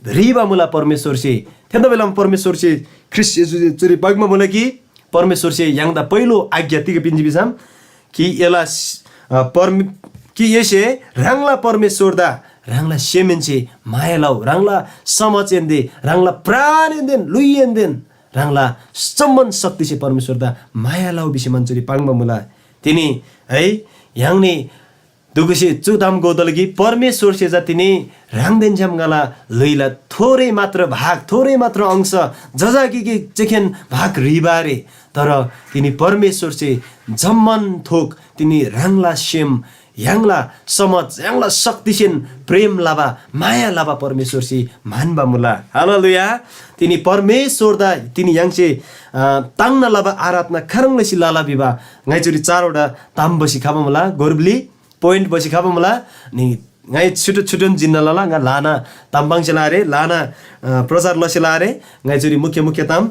ह्रीबा मुला परमेश्‍वरसे। थेन्‍दा बेलामा परमेश्‍वरसे ख्रीष्‍ट येशूसे चुरी पाङ्बा मुला कि परमेश्‍वरसे य्‍हाङदा पहिलो आज्ञा तिग पिन्‍जी भिसम कि एला स-, अ, परमे-, कि एसे ह्राङला परमेश्‍वरदा ह्राङला सेमहेन्‍से माया लउ, ह्राङला समझहेन्‍दे, ह्राङला प्राणहेन्‍देन, ल्‍हुइहेन्‍देन, ह्राङला जम्‍मान शक्तिसे परमेश्‍वरदा माया लउ भिसी मन्‍जुरी पाङ्बा मुला। तिनी है य्‍हाङनी दुगुसे चु ताम गोदल कि परमेश्‍वरसे चा तिनी ह्राङदेन छ्‌याम ङाला ल्‍हुइला थोरै मात्र भाग, थोरै मात्र अंश, जजाकी कि चेखेन भाग ह्रीबा आरे, तर तिनी परमेश्‍वरसे जम्‍मान थोक तिनी ह्राङला सेम य्‍हाङला समझ, य्‍हाङला शक्तिसेन प्रेम लबा, माया लबा परमेश्‍वरसे म्‍हन्‍बा मुला। हालेलुया। तिनी परमेश्‍वरदा तिनी य्‍हाङसे, अ, ताङ्ना लबा आराधना खाह्रङ् लसी लला भिबा ङाइ चुरी चारवटा ताम बसी खबा मुला। गोरबली point बसी खबा मुला। नि ङाइ छुटु छुटुन जिन्‍ना लला, ङा ल्‍हाना ताम पाङ्सेला आरे, ल्‍हाना, अ, प्रचार लसेला आरे। ङाइ चुरी मुख्य मुख्य ताम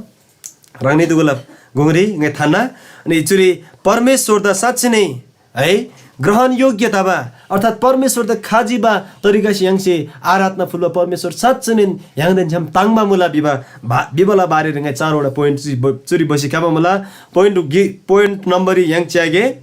ह्राङनी दुगुला गुङरी ङाइ थान्‍ना। अनि चुरी परमेश्‍वरदा साँच्‍ची नै है, ग्रहण योग्य तबा, अर्थात् परमेश्‍वरदा खजिबा तरिकासे य्‍हाङसे आराधना फुल्‍बा परमेश्‍वर साँच्‍चीनैन य्‍हाङदेन छ्‌याम ताङ्‍बा मुला भिबा, भा-, भिबाला बारेरी ङाइ चारवटा point चुरी ब-, चुरी बसी खबा मुला। Point गि-, point number य्‍हाङ च्‍यागे।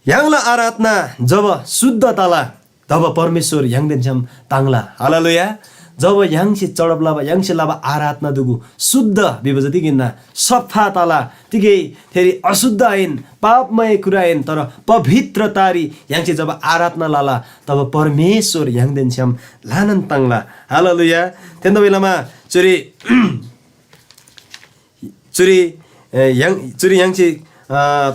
य्‍हाङला आराधना जब शुद्ध तला, तब परमेश्‍वर य्‍हाङदेन छ्‌याम ताङ्ला। हालेलुया। जब य्‍हाङसे चढब लबा, य्‍हाङसे लबा आराधना दुगु शुद्ध भिबा जति हिन्‍ना, सफा तला, तिगै थेरी अशुद्ध आहिन, पापमय कुरा आहिन, तर पवित्र तारी य्‍हाङसे जब आराधना लला, तब परमेश्‍वर य्‍हाङदेन छ्‌याम ल्‍हानान ताङ्ला। हालेलुया। थेन्‍दा बेलामा चुरी, चुरी, ए, य्‍हाङ-, चुरी य्‍हाङसे, अ,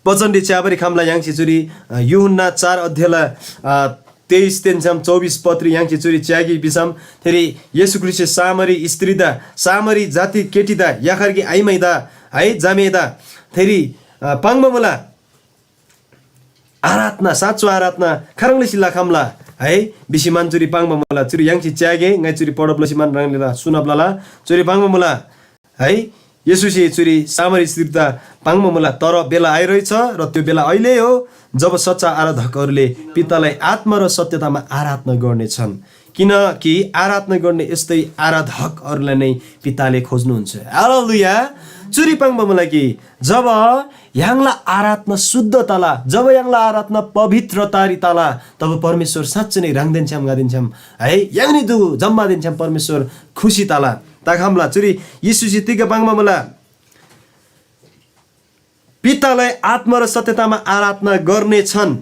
बचनरी च्‍याबारी खम्‍ला य्‍हाङसे चुरी, अ, यूहन्‍ना चार अध्यायला, अ, तेइस तेन्‍सम चौबिस पत्री य्‍हाङसे चुरी च्‍यागी भिसम, थेरी येशू ख्रीष्‍टसे सामरी स्त्रीदा, सामरी जाति केटीदा, याखर कि आइमाइदा, है, जामेदा, थेरी, अ, पाङ्बा मुला। आराधना, साँचो आराधना खाह्रङ् लसी लखम्‍ला, है, भिसी मान चुरी पाङ्बा मुला। चुरी य्‍हाङसे च्‍यागे, ङाइ चुरी पढब लसी मान ह्राङनीला सुनब लला। चुरी पाङ्बा मुला। है, येशूसे चुरी सामरी स्त्रीदा पाङ्बा मुला, तर बेला आइरहेछ र त्यो बेला अहिले हो, जब सच्‍चा आराधकहरूले पितालाई आत्मा र सत्यतामा आराधना गर्नेछन्, किनकि आराधना गर्ने यस्तै आराधकहरूलाई नै पिताले खोज्नुहुन्छ। हालेलुया। चुरी पाङ्बा मुला कि जब य्‍हाङला आराधना शुद्ध तला, जब य्‍हाङला आराधना पवित्र तारी तला, तब परमेश्‍वर साँच्‍चै नै ह्राङदेन छ्‌याम, ङादेन छ्‌याम, है, य्‍हाङनी दुगु जम्‍मादेन छ्‌याम परमेश्‍वर खुसी तला। तखम्‍ला चुरी येशूसे तिग पाङ्बा मुला? पितालाई आत्मा र सत्यतामा आराधना गर्नेछन्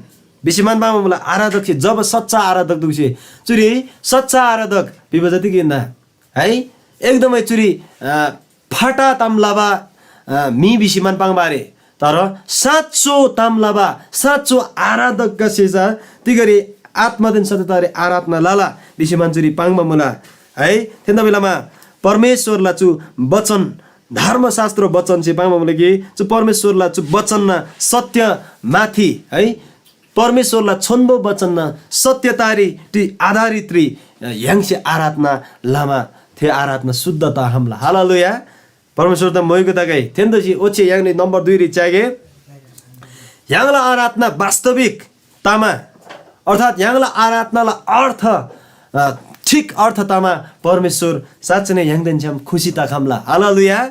भिसी मान पाङ्बा मुला। आराधकसे जब सच्‍चा आराधक दुगुसे, चुरी सच्‍चा आराधक भिबा जति हिन्‍ना, है, एकदमै चुरी, अ, फटा ताम लबा, अ, म्‍हि भिसी मान पाङ्बा आरे, तर साँचो ताम लबा, साँचो आराधकगसे चा तिगरी आत्मादेन सत्यतारी आराधना लला भिसी मान चुरी पाङ्बा मुला। है, थेन्‍दा बेलामा परमेश्‍वरला चु वचन, धर्मशास्त्र वचनसे पाङ्बा मुला कि चु परमेश्‍वरला चु वचनना सत्य माथि, है, परमेश्‍वरला छोन्‍बो वचनना सत्यतारी ति आधारित रि य्‍हाङसे आराधना लमा थे आराधना शुद्ध तखम्‍ला। हालेलुया। परमेश्‍वरदा मोइगो तगै। थेन्‍दोसी ओच्‍छे य्‍हाङनी नम्‍बर दुई रि च्‍यागे। य्‍हाङला आराधना वास्तविक तमा, अर्थात् य्‍हाङला आराधनाला अर्थ, अ, ठिक अर्थ तमा परमेश्‍वर साँच्‍चै नै य्‍हाङदेन छ्‌याम खुसी तखम्‍ला। हालेलुया।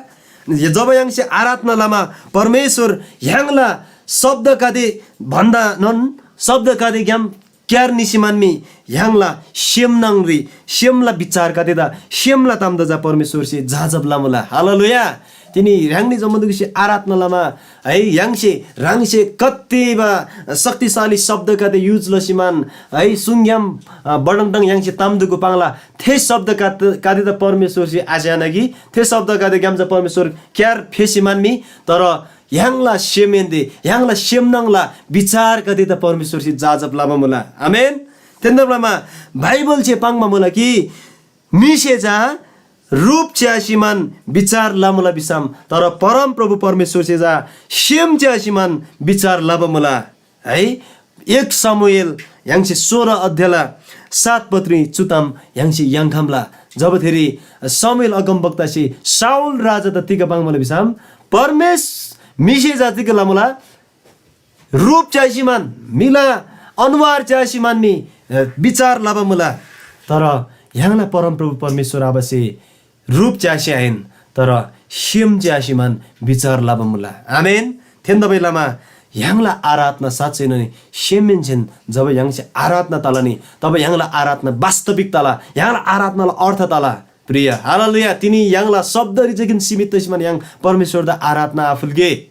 जब य्‍हाङसे आराधना लमा परमेश्‍वर य्‍हाङला शब्दगदे भन्‍दानोन शब्दगदेग्‍याम क्‍यार निसी मान मी य्‍हाङला सेम न्‍हङरी, सेमला विचारगदेदा, सेमला तामदा चा परमेश्‍वरसे जाँचब लमुला। हालेलुया। तिनी ह्राङनी जम्‍बुलिङसे आराधना लमा, है, य्‍हाङसे, ह्राङसे कत्तिबा शक्तिशाली शब्दगदे use लसीमान, है, सुङग्‍याम, अ, बडङडङ य्‍हाङसे ताम दुगु पाङ्ला। थे शब्दगदे, गदेदा परमेश्‍वरसे आज्‍याना कि थे शब्दगदेग्‍याम चा परमेश्‍वर क्‍यार फेसीमान मी, तर य्‍हाङला सेमहेन्‍दे, य्‍हाङला सेमनङला विचारगदेदा परमेश्‍वरसे जाँचब लबा मुला। आमेन। थेन्‍दब लमा बाइबलसे पाङ्बा मुला कि म्‍हिसे चा रूप च्‍यासीमान विचार लमुला भिसम, तर परमप्रभु परमेश्‍वरसे चा सेम च्‍यासीमान विचार लबा मुला। है, एक शमूएल य्‍हाङसे सोह्र अध्यायला सात पत्री चु ताम य्‍हाङसे याङ्‌खम्‍ला। जब थेरी शमूएल अगमवक्तासे शाऊल राजादा तिग पाङ्‌मुला भिसम, परमेश-, म्‍हिसे चा तिग लमुला? रूप च्‍यासीमान, म्‍हिला अनुहार च्‍यासीमान मी, अ, विचार लबा मुला। तर य्‍हाङला परमप्रभु परमेश्‍वर आबासे रूप च्‍यासी आहिन, तर सेम च्‍यासीमान विचार लबा मुला। आमेन। थेन्‍दबै लमा य्‍हाङला आराधना साँच्‍चै नै सेमहेन्‍सेन जब य्‍हाङसे आराधना तला नि, तब य्‍हाङला आराधना वास्तविक तला, य्‍हाङला आराधनाला अर्थ तला। प्रिय, हालेलुया, तिनी य्‍हाङला शब्दरी जेकिन सीमित तसीमान य्‍हाङ परमेश्‍वरदा आराधना आफुल्‍गे।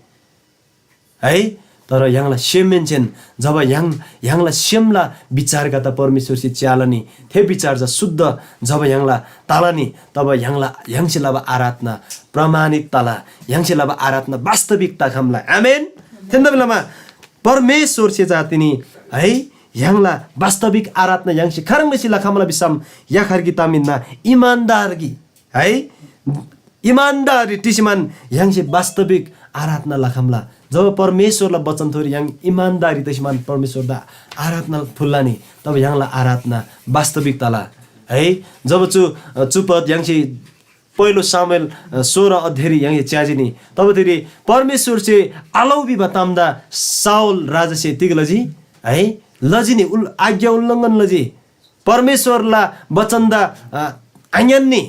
है, तर य्‍हाङला सेमहेन्‍सेन जब य्‍हाङ, य्‍हाङला सेमला विचारगदा परमेश्‍वरसे च्‍याला नि, थे विचार चा शुद्ध जब य्‍हाङला तला नि, तब य्‍हाङला, य्‍हाङसे लबा आराधना प्रमाणित तला, य्‍हाङसे लबा आराधना वास्तविक तखम्‍ला। आमेन। थेन्‍दा बेलामा परमेश्‍वरसे चा तिनी है य्‍हाङला वास्तविक आराधना य्‍हाङसे खाह्रङ् लसी लखम्‍ला भिसम याखर कि ताम हिन्‍ना, इमानदार कि है इमानदारी टिसीमान य्‍हाङसे वास्तविक आराधना लखम्‍ला। जब परमेश्‍वरला वचनथोरी य्‍हाङ इमानदारी तसीमान परमेश्‍वरदा आराधना फुल्‍ला नि, तब य्‍हाङला आराधना वास्तविक तला है। जब चु चु पद य्‍हाङसे पहिलो सामुएल सोह्र अध्यायरी य्‍हाङसे च्‍याजी नि, तब तिरी परमेश्‍वरसे आलौ भिबा तामदा साउल राजासे तिग लजी है? लजी नि, उल आज्ञा उल्लङ्घन लजी। परमेश्‍वरला वचनदा आङ्‌यान्‍नी,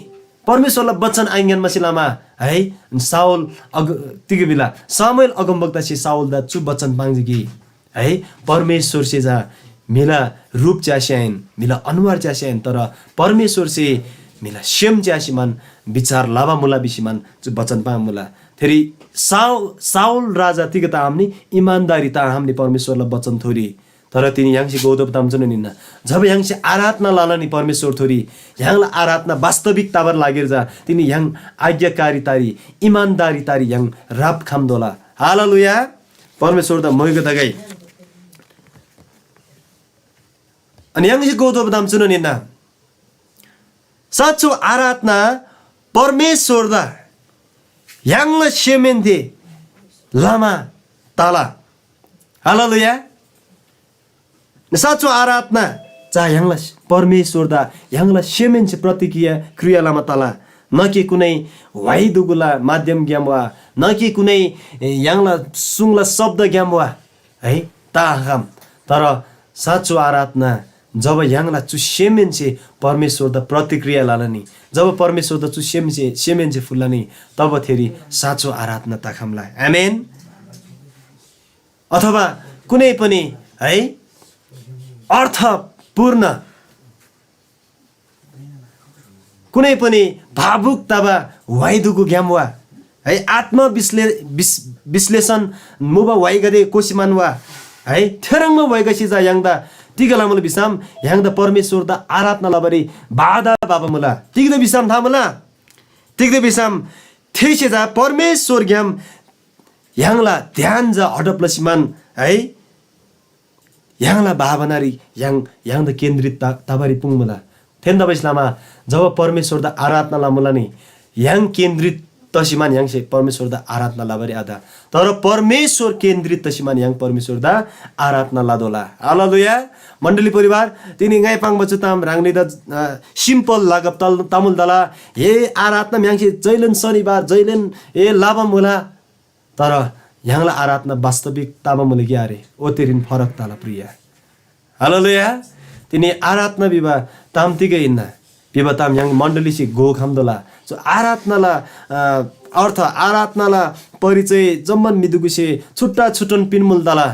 परमेश्‍वरला वचन आङ्‌यान्‍बासे लमा है साउल अग तिग भिला, सामुएल अगमवक्तासे साउलदा चु वचन पाङ्जी कि है परमेश्‍वरसे चा म्‍हिला रूप च्‍यासे आहिन, म्‍हिला अनुहार च्‍यासे आहिन, तर परमेश्‍वरसे म्‍हिला सेम च्‍यासीमान विचार लबा मुला भिसीमान चु वचन पाङ्‌मुला। थेरी साउ साउल राजा तिग ताम नि इमानदारी ताम नि परमेश्‍वरला वचनथोरी। तर तिनी य्‍हाङसे गौतब ताम चुनोन हिन्‍ना, जब य्‍हाङसे आराधना लला नि परमेश्‍वरथोरी, य्‍हाङला आराधना वास्तविक तबार लागिर चा तिनी य्‍हाङ आज्ञाकारितारी, इमानदारितारी य्‍हाङ राप खम्‍तोःला। हालेलुया। परमेश्‍वरदा मोइगो तगै। अनि य्‍हाङसे गौतब ताम चुनोन हिन्‍ना, साँचो आराधना परमेश्‍वरदा य्‍हाङला सेमहेन्‍से लमा तला। हालेलुया। साँचो आराधना चा य्‍हाङला परमेश्‍वरदा य्‍हाङला सेमहेन्‍से प्रतिक्रिया क्रिया लमा तला, न कि कुनै व्‍हाइ दुगुला माध्यमग्‍याम वा, न कि कुनै य्‍हाङला सुङला शब्दग्‍याम वा है, ता आखम। तर साँचो आराधना जब य्‍हाङला चु सेमहेन्‍से परमेश्‍वरदा प्रतिक्रिया लला नि, जब परमेश्‍वरदा चु सेमसे सेमहेन्‍से फुल्‍ला नि, तब थेरी साँचो आराधना तखम्‍ला। आमेन। अथवा कुनै पनि है अर्थपूर्ण, कुनै पनि भावुक तबा व्‍हाइदुगु ग्‍याम वा है आत्म विश्ले विश्लेषण मुबा व्‍हाइगदे कोसिमान वा है थेह्रङ्बा व्‍हाइगसे चा य्‍हाङदा तिग लमुला भिसम य्‍हाङदा परमेश्‍वरदा आराधना लबारी बाधा बाबा मुला। तिग्‍दा भिसम था मुला? तिग्‍दा भिसम थेसे चा परमेश्‍वरग्‍याम य्‍हाङला ध्यान चा हडप लसीमान है य्‍हाङला भावनारी य्‍हाङ य्‍हाङदा केन्द्रित त तबारी पुङ्मुला। थेन्‍तबासेलमा जब परमेश्‍वरदा आराधना लमुला नि य्‍हाङ केन्द्रित तसीमान य्‍हाङसे परमेश्‍वरदा आराधना लबारी आत, तर परमेश्‍वर केन्द्रित तसीमान य्‍हाङ परमेश्‍वरदा आराधना लतोःला। हालेलुया। मण्‍डली परिवार, तिनी ङाइ पाङ्बा चु ताम ह्राङनीदा अ, सिम्पल लागब तल तमुल तला। हे आराधना य्‍हाङसे जैलेन शनिबार जैलेन ए लबा मुला, तर य्‍हाङला आराधना वास्तविक तबा मुला कि आरे? ओतेरीन फरक तला प्रिय। हालेलुया। तिनी आराधना भिबा ताम तिगै हिन्‍ना भिबा ताम य्‍हाङ मण्‍डलीसे घोखम्‍तोःला। चु आराधनाला अ, अर्थ, आराधनाला परिचय जम्‍मान म्‍हिदुगुसे छुट्टा छुट्टन पिन्‍मुल तला।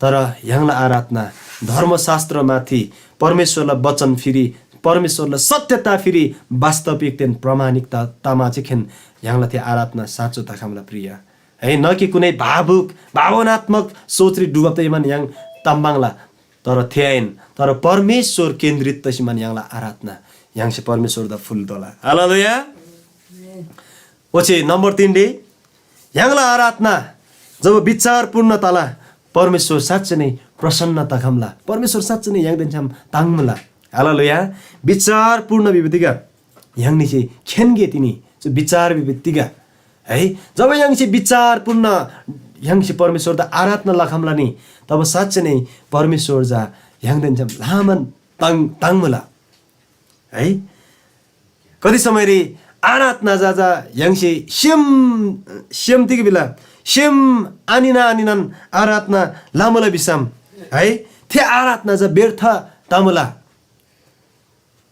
तर य्‍हाङला आराधना धर्मशास्त्रमाथि परमेश्‍वरला वचन फिरी परमेश्‍वरला सत्यता फिरी वास्तविकतेन प्रमाणिकता तमा चाहिँ खेन य्‍हाङला थे आराधना साँचो तखम्‍ला प्रिय। है, न कि कुनै भावुक, भावनात्मक सोचरी डुबब त इमान य्‍हाङ तम्‍बाङला, तर थे आहिन, तर परमेश्‍वर केन्द्रित तसीमान य्‍हाङला आराधना य्‍हाङसे परमेश्‍वरदा फुल्‍तोःला। हालेलुया। ओच्‍छे नम्‍बर तीनरी य्‍हाङला आराधना जब विचारपूर्ण तला, परमेश्‍वर साँच्‍चै नै प्रसन्न तखम्‍ला, परमेश्‍वर साँच्‍चै नै य्‍हाङदेन छ्‌याम ताङ्मुला। हालेलुया। विचारपूर्ण भिबा तिग य्‍हाङनीसे खेन्‍गे तिनी चु विचार भिबा तिग है। जब य्‍हाङसे विचारपूर्ण य्‍हाङसे परमेश्‍वरदा आराधना लखम्‍ला नि, तब साँच्‍चै नै परमेश्‍वर चा य्‍हाङदेन छ्‌याम ल्‍हानान ताङ ताङ्मुला है। कति समयरी आराधना जा जा य्‍हाङसे सेम सेम तिग भिला सेम आनिना आनिनान आराधना लमुला भिसम है, थे आराधना जा व्यर्थ तमुला।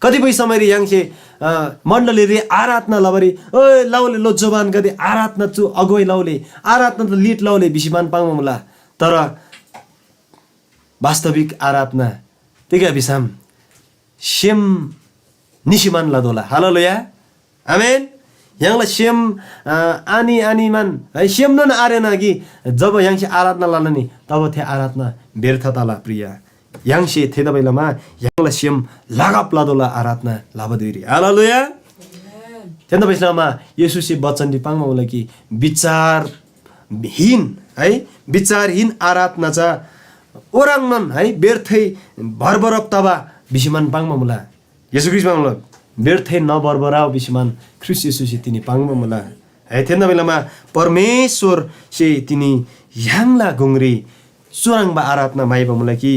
कतिपय समयरी य्‍हाङसे अ, मण्डलीरी आराधना लबारी, "ओइ लौले लो जवानगदे आराधना चु अगुवाई लौले, आराधना त लिड लौले" भिसी मान पाङ्बा मुला। तर वास्तविक आराधना तिग भिसम सेम निसी मान लतोःला। हालेलुया। आमेन। य्‍हाङला सेम अ, आनी आनी मान है सेमनोन आरेना कि जब य्‍हाङसे आराधना लला नि तब थे आराधना व्यर्थ तला प्रिय। य्‍हाङसे थेतबासेलमा य्‍हाङला सेम लगाप लतोःला आराधना लबा धुइरी। हालेलुया। थेतबासेलमा येशूसे वचनरी पाङ्बा मुला कि विचारहीन है, विचारहीन आराधना चा ओह्रङ्नोन है व्यर्थै भरभरब तबा भिसीमान पाङ्बा मुला। येशू ख्रीष्‍ट पाङ्बा मुला, व्यर्थै नभरभराउ भिसीमान ख्रीष्‍ट येशूसे तिनी पाङ्बा मुला। है, थेन्‍दा बेलामा परमेश्‍वरसे तिनी य्‍हाङला गुङरी चुह्रङ्बा आराधना म्‍हाइबा मुला कि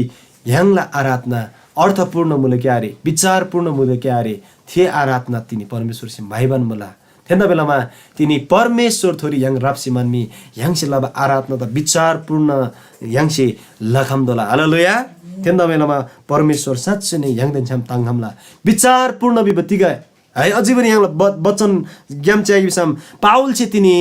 य्‍हाङला आराधना अर्थपूर्ण मुला कि आरे, विचारपूर्ण मुला कि आरे, थे आराधना तिनी परमेश्‍वरसे म्‍हाइबान मुला। थेन्‍दा बेलामा तिनी परमेश्‍वरथोरी य्‍हाङ राप्‍सी म्‍हन्‍मी य्‍हाङसे लबा आराधना त विचारपूर्ण य्‍हाङसे लखम्‍तोःला। हालेलुया। थेन्‍दा बेलामा परमेश्‍वर साँच्‍चै नै य्‍हाङदेन छ्‌याम ताङ्‌खम्‍ला। विचारपूर्ण भिबा तिग है, अझै पनि य्‍हाङला ब-, वचनग्‍याम च्‍यागे भिसम पावलसे तिनी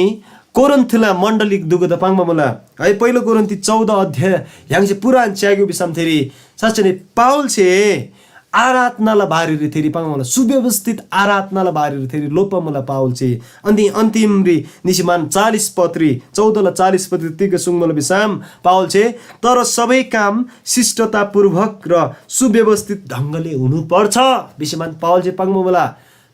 कोरिन्‍थला मण्‍डली दुगुदा पाङ्बा मुला। है, पहिलो कोरिन्‍थी चौध अध्याय य्‍हाङसे पुरान च्‍यागे भिसम थेरी साँच्‍चै नै पावलसे आराधनाला बारेरी थेरी पाङ्बा मुला, सुव्यवस्थित आराधनाला बारेरी थेरी लोप्‍बा मुला पावलसे। अनि अन्तिमरी निसिमान चालिस पत्री, चौधला चालिस पत्री तिग सुङ्बा मुला भिसम पावलसे, तर सबै काम शिष्टतापूर्वक र सुव्यवस्थित ढङ्गले हुनुपर्छ भिसीमान पावलसे पाङ्बा मुला।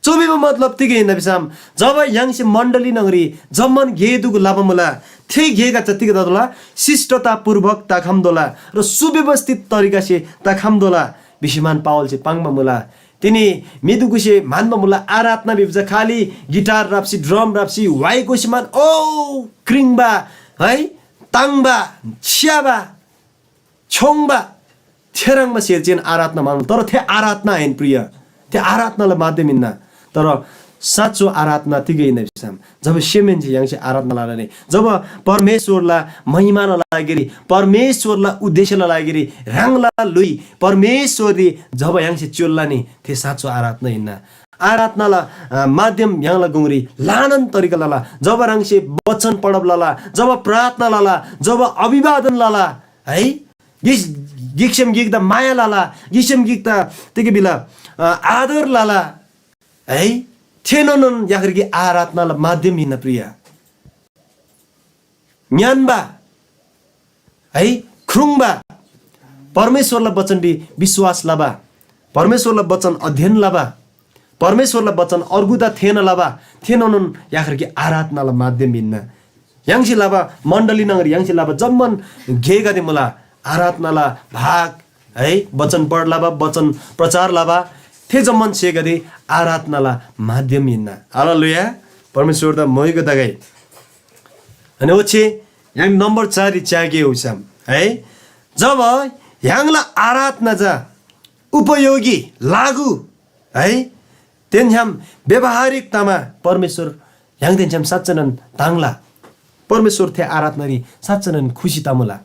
चुबीमा मतलब तिग हिन्‍ना भिसम, जब य्‍हाङसे मण्‍डली न्‍हङरी जम्‍मान गे दुगु लबा मुला, थे गेगा चा तिग ततोःला? शिष्टतापूर्वक तखम्‍तोःला र सुव्यवस्थित तरिकासे तखम्‍तोःला भिसीमान पावलसे पाङ्बा मुला। तिनी म्‍हिदुगुसे म्‍हन्‍बा मुला, आराधना भिबा चा खालि गिटार राप्‍सी, ड्रम राप्‍सी, वाइ गोसीमान ओ क्रिङ्बा है, ताङ्बा, स्‍याबा, छ्‌योङ्बा थेह्रङ्बा स्‍हेर चेन आराधना मानु, तर थे आराधना आहिन प्रिय, थे आराधनाला माध्यम हिन्‍ना। तर साँचो आराधना तिगै हिन्‍ना भिसम, जब सेमहेन्‍से य्‍हाङसे आराधना लला नि, जब परमेश्‍वरला महिमाला लागिरी, परमेश्‍वरला उद्देश्यला लागिरी ह्राङला ल्‍हुइ परमेश्‍वररी जब य्‍हाङसे च्‍योल्‍ला नि, थे साँचो आराधना हिन्‍ना। आराधनाला अ, माध्यम य्‍हाङला गुङरी ल्‍हानान तरिका लला। जब ह्राङसे वचन पढब लला, जब प्रार्थना लला, जब अभिवादन लला, है, गिस-, गिकसेम गिकदा माया लला, गिकसेम गिकदा तिग भिला, अ, आदर लला, है, थेनोनोन याखर कि आराधनाला माध्यम हिन्‍ना प्रिय। ङ्‌यान्‍बा, है, ख्रुङ्बा, परमेश्‍वरला वचनरी विश्‍वास लबा, परमेश्‍वरला वचन अध्ययन लबा, परमेश्‍वरला वचन अर्गुदा थेःना लबा, थेनोनोन याखर कि आराधनाला माध्यम हिन्‍ना। य्‍हाङसे लबा मण्‍डली न्‍हङरी य्‍हाङसे लबा जम्‍मान गेगदे मुला, आराधनाला भाग, है, वचन पढ लबा, वचन प्रचार लबा, थे जम्‍मान स्‍हेगदे आराधनाला माध्यम हिन्‍ना। हालेलुया, परमेश्‍वरदा मोइगो तगै। अनि ओच्‍छे य्‍हाङ नम्‍बर चाररी च्‍यागे हुसम है, जब य्‍हाङला आराधना चा उपयोगी, लागु है, तेन्‍छ्‌याम व्यावहारिक तमा परमेश्‍वर य्‍हाङदेन छ्‌याम साँच्‍चैनोन ताङ्ला। परमेश्‍वर थे आराधनारी साँच्‍चैनोन खुसी तमुला।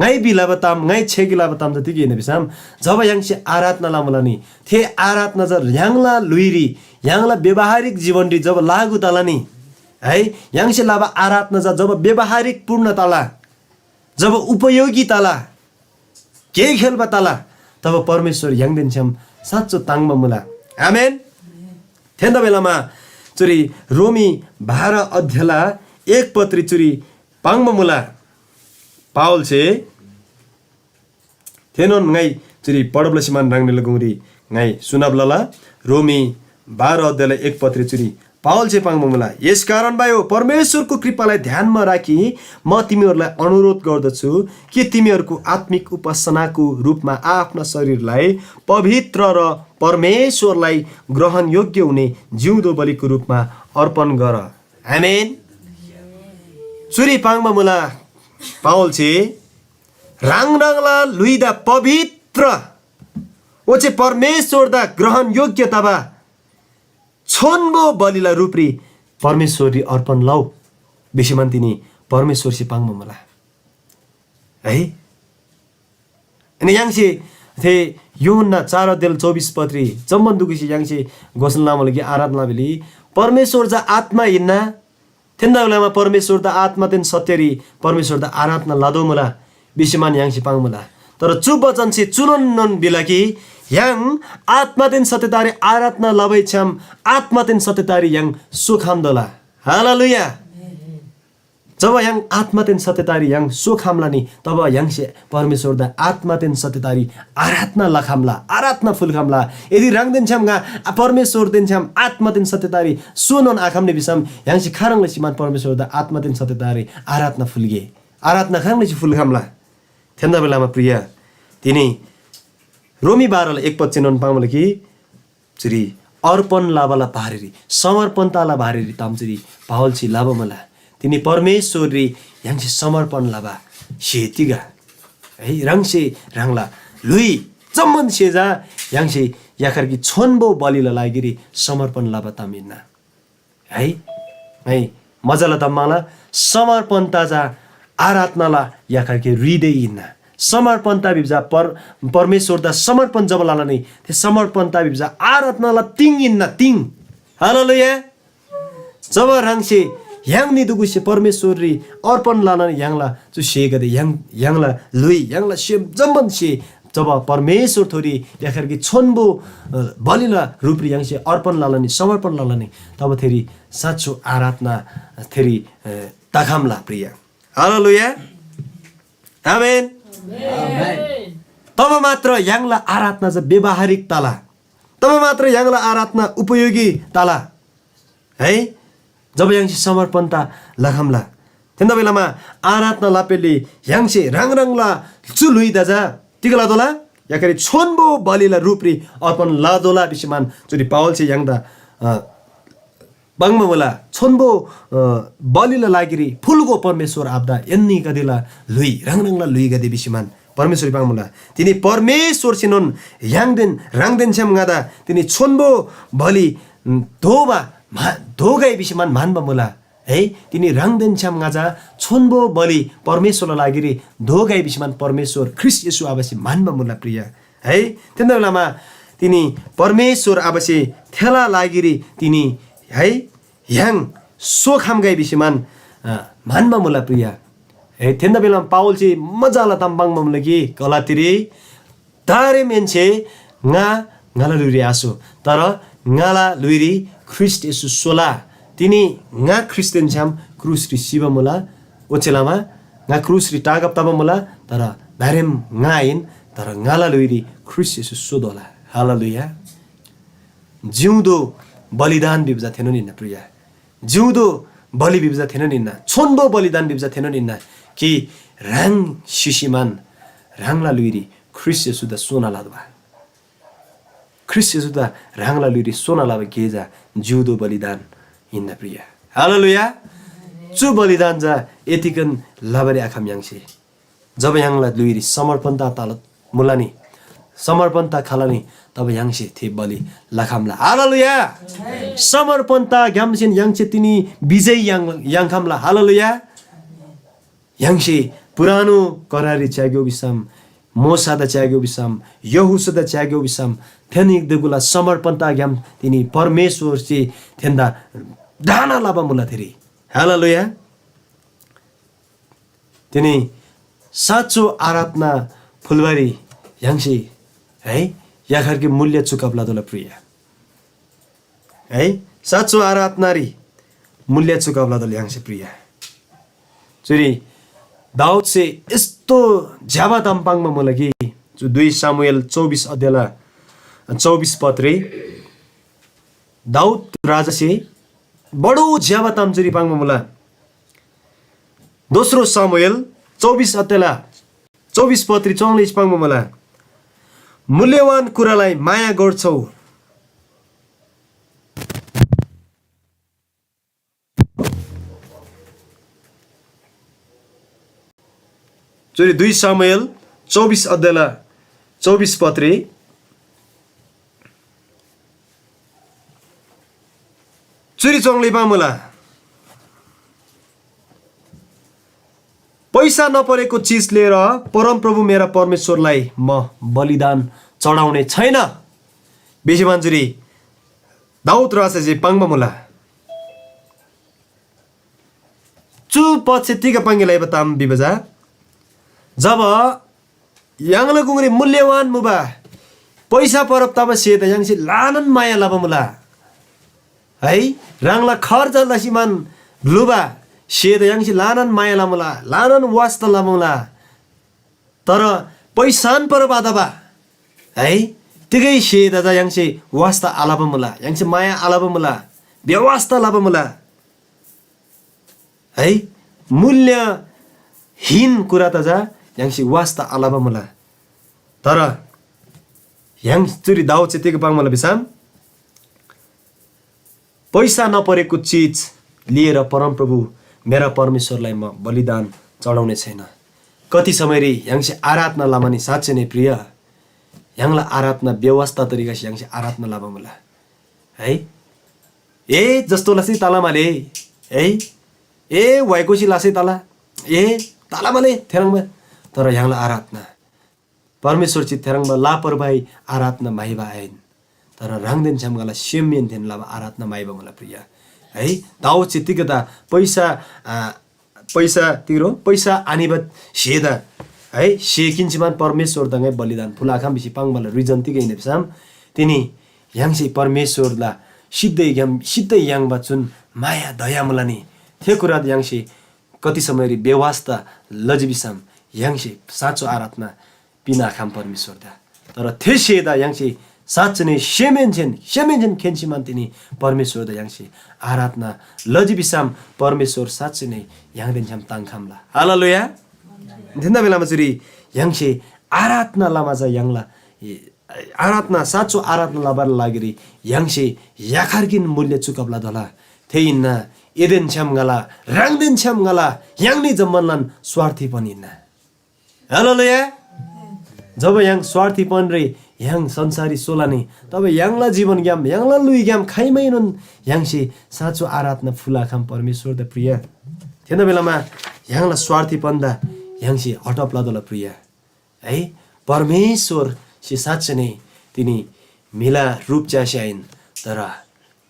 ङाइ भिलबा ताम, ङाइ छेकी लबा ताम त तिग हिन्‍ना भिसम, जब य्‍हाङसे आराधना लमुला नि, थे आराधना चा य्‍हाङला ल्‍हुइरी, य्‍हाङला व्यावहारिक जीवनरी जब लागू तला नि, है, य्‍हाङसे लबा आराधना चा जब व्यावहारिक पूर्ण तला, जब उपयोगी तला, गे खेल्‍बा तला, तब परमेश्‍वर य्‍हाङदेन छ्‌याम साँचो ताङ्‍बा मुला। आमेन। थेन्‍दा बेलामा चुरी रोमी बाह्र अध्यायला एक पत्री चुरी पाङ्बा मुला। पावलसे थेनोन ङाइ चुरी पढब लसीमान ह्राङनीला गुङरी ङाइ सुनब लला। रोमी बाह्र अध्यायला एक पत्री चुरी पावलसे पाङ्बा मुला, "यस कारण भाइ हो, परमेश्‍वरको कृपालाई ध्यानमा राखी म तिमीहरूलाई अनुरोध गर्दछु कि तिमीहरूको आत्मिक उपासनाको रूपमा आआफ्ना शरीरलाई पवित्र र परमेश्‍वरलाई ग्रहणयोग्य हुने जिउँदो बलिको रूपमा अर्पण गर।" आमेन। चुरी पाङ्बा मुला पावलसे, "ह्राङ ह्राङला ल्‍हुइदा पवित्र ओच्‍छे परमेश्‍वरदा ग्रहणयोग्य तबा छोन्‍बो बलिला रूपरी परमेश्‍वररी अर्पण लउ" भिसीमान तिनी परमेश्‍वरसे पाङ्बा मुला। है? अनि य्‍हाङसे थे यूहन्‍ना चार अध्याय चौबिस पत्री जम्‍मान दुगुसे य्‍हाङसे घोषणा लमुला कि आराधना लबा बेली परमेश्‍वर चा आत्‍मा हिन्‍ना। थेन्‍दा बेलामा परमेश्‍वरदा आत्‍मादेन सत्यरी परमेश्‍वरदा आराधना लतोःमुला भिसीमान य्‍हाङसे पाङ्मुला। तर चु बचनसे चुनोननोन भिला कि य्‍हाङ आत्‍मादेन सत्यतारी आराधना लबै छ्‌याम आत्‍मादेन सत्यतारी य्‍हाङ सोखम्‍तोःला। हालेलुया। जब य्‍हाङ आत्‍मादेन सत्यतारी य्‍हाङ सोखम्‍ला नि, तब य्‍हाङसे परमेश्‍वरदा आत्‍मादेन सत्यतारी आराधना लखम्‍ला, आराधना फुल्‍खम्‍ला। यदि ह्राङदेन छ्‌याम ङा परमेश्‍वरदेन छ्‌याम आत्‍मादेन सत्यतारी सोनोन आखम्‍नी भिसम य्‍हाङसे खाह्रङ् लसीमान परमेश्‍वरदा आत्‍मादेन सत्यतारी आराधना फुल्‍गे? आराधना खाह्रङ् लसी फुल्‍खम्‍ला? थेन्‍दा बेलामा प्रिय, तिनी रोमी बाह्रला एक पद चेनोन पाङ्‌मुला कि, चुरी अर्पण लबाला बारेरी, समर्पणताला बारेरी ताम चुरी पावलसे लबा मुला। तिनी परमेश्‍वररी य्‍हाङसे समर्पण लबा स्‍हे तिग? है, ह्राङसे ह्राङला ल्‍हुइ जम्‍मान स्‍हे चा य्‍हाङसे याखर कि छोन्‍बो बलिला लागिरी समर्पण लबा ताम हिन्‍ना। है, है, मजाला ताम माला, समर्पणता चा आराधनाला याखर कि हृदय हिन्‍ना। समर्पणता भिबा चा पर-, परमेश्‍वरदा समर्पण जब लला नि, थे समर्पणता भिबा चा आराधनाला तिङ हिन्‍ना, तिङ। हालेलुया। जब ह्राङसे य्‍हाङ निदुगुसे परमेश्‍वररी अर्पण लना य्‍हाङला चु स्‍हेगदे, य्‍हाङ, य्‍हाङला ल्‍हुइ, य्‍हाङला सेम जम्‍मान स्‍हे जब परमेश्‍वरथोरी याखर कि छोन्‍बो, अ, बलिला रूपरी य्‍हाङसे अर्पण लला नि, समर्पण लला नि, तब थेरी साँचो आराधना थेरी, अ, तखम्‍ला प्रिय। हालेलुया। आमेन। तब मात्र य्‍हाङला आराधना चा व्यावहारिक तला। तब मात्र य्‍हाङला आराधना उपयोगी तला। है, जब य्‍हाङसे समर्पणता लखम्‍ला। थेन्‍दा बेलामा आराधना लपेली य्‍हाङसे ह्राङ ह्राङला चु ल्‍हुइदा चा तिग लतोःला? याकरी छोन्‍बो बलिला रूपरी अर्पण लतोःला भिसीमान चुरी पावलसे य्‍हाङदा, अ, पाङ्बा मुला। छोन्‍बो, अ, बलिला लागिरी फुल्‍गो परमेश्‍वर आबादा एन्‍नीगदेला ल्‍हुइ, ह्राङ ह्राङला ल्‍हुइगदे भिसीमान परमेश्‍वररी पाङ्बा मुला। तिनी परमेश्‍वरसेनोन य्‍हाङदेन ह्राङदेन छ्‌याम ङादा तिनी छोन्‍बो बलि, उम्, दोबा म्‍हा-, दोगै भिसीमान म्‍हन्‍बा मुला। है, तिनी ह्राङदेन छ्‌याम ङाचा छोन्‍बो बलि परमेश्‍वरला लागिरी दोगै भिसीमान परमेश्‍वर ख्रीष्‍ट येशू आबासे म्‍हन्‍बा मुला प्रिय। है, थेन्‍दा लमा तिनी परमेश्‍वर आबासे थेला लागिरी तिनी, है, य्‍हाङ सोखम्‍गै भिसीमान, अ, म्‍हन्‍बा मुला प्रिय। है, थेन्‍दा बेलामा पावलसे मजाला ताम पाङ्बा मुला कि गलातीरी, दारेमहेन्‍से ङा ङाला ल्‍हुइरी आसो, तर ङाला ल्‍हुइरी ख्रीष्‍ट येशू सोला। तिनी ङा ख्रीष्‍टदेन छ्‌याम क्रुसरी सिबा मुला, ओच्‍छे लमा ङा क्रुसरी टाँगब तबा मुला, तर दारेम ङा आहिन, तर ङाला ल्‍हुइरी ख्रीष्‍ट येशू सोतोःला। हालेलुया। जिउँदो बलिदान भिबा चा थेनोन हिन्‍ना प्रिय। जिउँदो बलि भिबा चा थेनोन हिन्‍ना। छोन्‍बो बलिदान भिबा चा थेनोन हिन्‍ना कि ह्राङ सिसीमान ह्राङला ल्‍हुइरी ख्रीष्‍ट येशूदा सोना लतोःबा। ख्रीष्‍ट येशूदा ह्राङला ल्‍हुइरी सोना लबा गे चा जिउँदो बलिदान हिन्‍ना प्रिय। हालेलुया। चु बलिदान चा एतिकन लबारी आखम य्‍हाङसे। जब य्‍हाङला ल्‍हुइरी समर्पणता तल मुला नि, समर्पणता खला नि, तब य्‍हाङसे थे बलि लखम्‍ला। हालेलुया। समर्पणताग्‍यामसेन य्‍हाङसे तिनी विजय याङ-, याङ्खम्‍ला। हालेलुया। य्‍हाङसे पुरानो कराररी च्‍याग्‍यो भिसम, मोशादा च्‍याग्‍यो भिसम, यहोशूदा च्‍याग्‍यो भिसम, थेनीगदेगुला समर्पणताग्‍याम तिनी परमेश्‍वरसे थेन्‍दा ढाना लबा मुला थेरी। हालेलुया। तिनी साँचो आराधना फुल्‍बारी य्‍हाङसे, है, याखरके मूल्य चुकाब लतोःला प्रिय। है, साँचो आराधनारी मूल्य चुकाब लतोःला य्‍हाङसे प्रिय। चुरी दाऊदसे यस्तो ज्‍यबा ताम पाङ्बा मुला कि, चु दुई शामूएल चौबिस अध्यायला चौबिस पदरी दाऊद राजासे बडो ज्‍यबा ताम चुरी पाङ्बा मुला। दोस्रो शामूएल चौबिस अध्यायला चौबिस पदरी चौंलेस पाङ्बा मुला। मूल्यवान कुरालाई माया गर्छौ। चुरी दुई शामूएल चौबिस अध्यायला चौबिस पदरी चुरी चोङ्‌ले पामुला। पैसा नपरेको चिज लिएर परमप्रभु मेरा परमेश्वरलाई म बलिदान चढाउने छैन भिसी भन्‍जुरी दाऊद राजासे पाङ्बा मुला। चु पदसे तिग पाङ्‌गे लैबा ताम भिबा चा, जब य्‍हाङला गुङरी मूल्यवान मुबा पैसा परब तबा स्‍हेदा य्‍हाङसे ल्‍हानान माया लबा मुला। है, ह्राङला खर्च लसीमान ग्‍लुबा स्‍हेदा य्‍हाङसे ल्‍हानान माया लमुला, ल्‍हानान वास्‍ता लमुला। तर पैसान परब आतबा है, तिगै स्‍हेदा चा य्‍हाङसे वास्‍ता आलबा मुला, य्‍हाङसे माया आलबा मुला, बेवास्‍ता लबा मुला है। मूल्यहीन कुरादा चा य्‍हाङसे वास्‍ता आलबा मुला। तर य्‍हाङ चुरी दाउदसे तिग पाङ्‌मुला भिसम, पैसा नपरेको चिज लिएर परमप्रभु मेरा परमेश्वरलाई म बलिदान चढाउने छैन। कति समयरी य्‍हाङसे आराधना लमा नि साँच्चै नै प्रिय, य्‍हाङला आराधना व्यवस्था तरिकासे य्‍हाङसे आराधना लबा मुला है। ए जस्तो लसी तला माले है, ए वाइकोसी लासै तला, ए तला माले थेरङ्बा। तर य्‍हाङला आराधना परमेश्‍वरसे थेह्रङ्बा लापरवाही आराधना म्‍हाइबा आहिन, तर ह्राङदेन छ्‌याम ङाला सेमहेन्‍सेन लबा आराधना म्‍हाइबा मुला प्रिय। है, दाऊदसे तिग्‍दा पैसा, आ, पैसा तिरो, पैसा आनिबा स्‍हेदा, है, स्‍हे किन्‍सीमान परमेश्‍वरदा ङाइ बलिदान फुलाखम भिसी पाङ्बाला reason तिग हिन्‍ना भिसम, तिनी य्‍हाङसे परमेश्‍वरला सिद्धैग्‍याम सिद्धै याङ्बा जुन माया दया मुला नि, थे कुरादा य्‍हाङसे कति समयरी बेवास्‍ता लजी भिसम य्‍हाङसे साँचो आराधना पिन्‍आखम परमेश्‍वरदा। तर थे स्‍हेदा य्‍हाङसे साँच्‍चै नै सेमहेन्‍सेन, सेमहेन्‍सेन खेन्‍सीमान तिनी परमेश्‍वरदा य्‍हाङसे आराधना लजी भिसम परमेश्‍वर साँच्‍चै नै य्‍हाङदेन छ्‌याम ताङ्‌खम्‍ला। हालेलुया। थेन्‍दा बेलामा चुरी य्‍हाङसे आराधना लमा चा य्‍हाङला, ए, आराधना, साँचो आराधना लबाला लागिरी य्‍हाङसे याखर किन मूल्य चुकब लतोःला। थे हिन्‍ना, एदेन छ्‌याम ङाला, ह्राङदेन छ्‌याम ङाला, य्‍हाङनी जम्‍मानलान स्वार्थीपन हिन्‍ना। हालेलुया। जब य्‍हाङ स्वार्थीपनरी य्‍हाङ संसारी सोला नि, तब य्‍हाङला जीवनग्‍याम, य्‍हाङला ल्‍हुइग्‍याम खाइमैनोन य्‍हाङसे साँचो आराधना फुलाखम परमेश्‍वरदा प्रिय। थेन्‍दा बेलामा य्‍हाङला स्वार्थीपनदा य्‍हाङसे हटप लतोःला प्रिय। है, परमेश्‍वरसे साँच्‍चै नै तिनी म्‍हिला रूप च्‍यासी आहिन, तर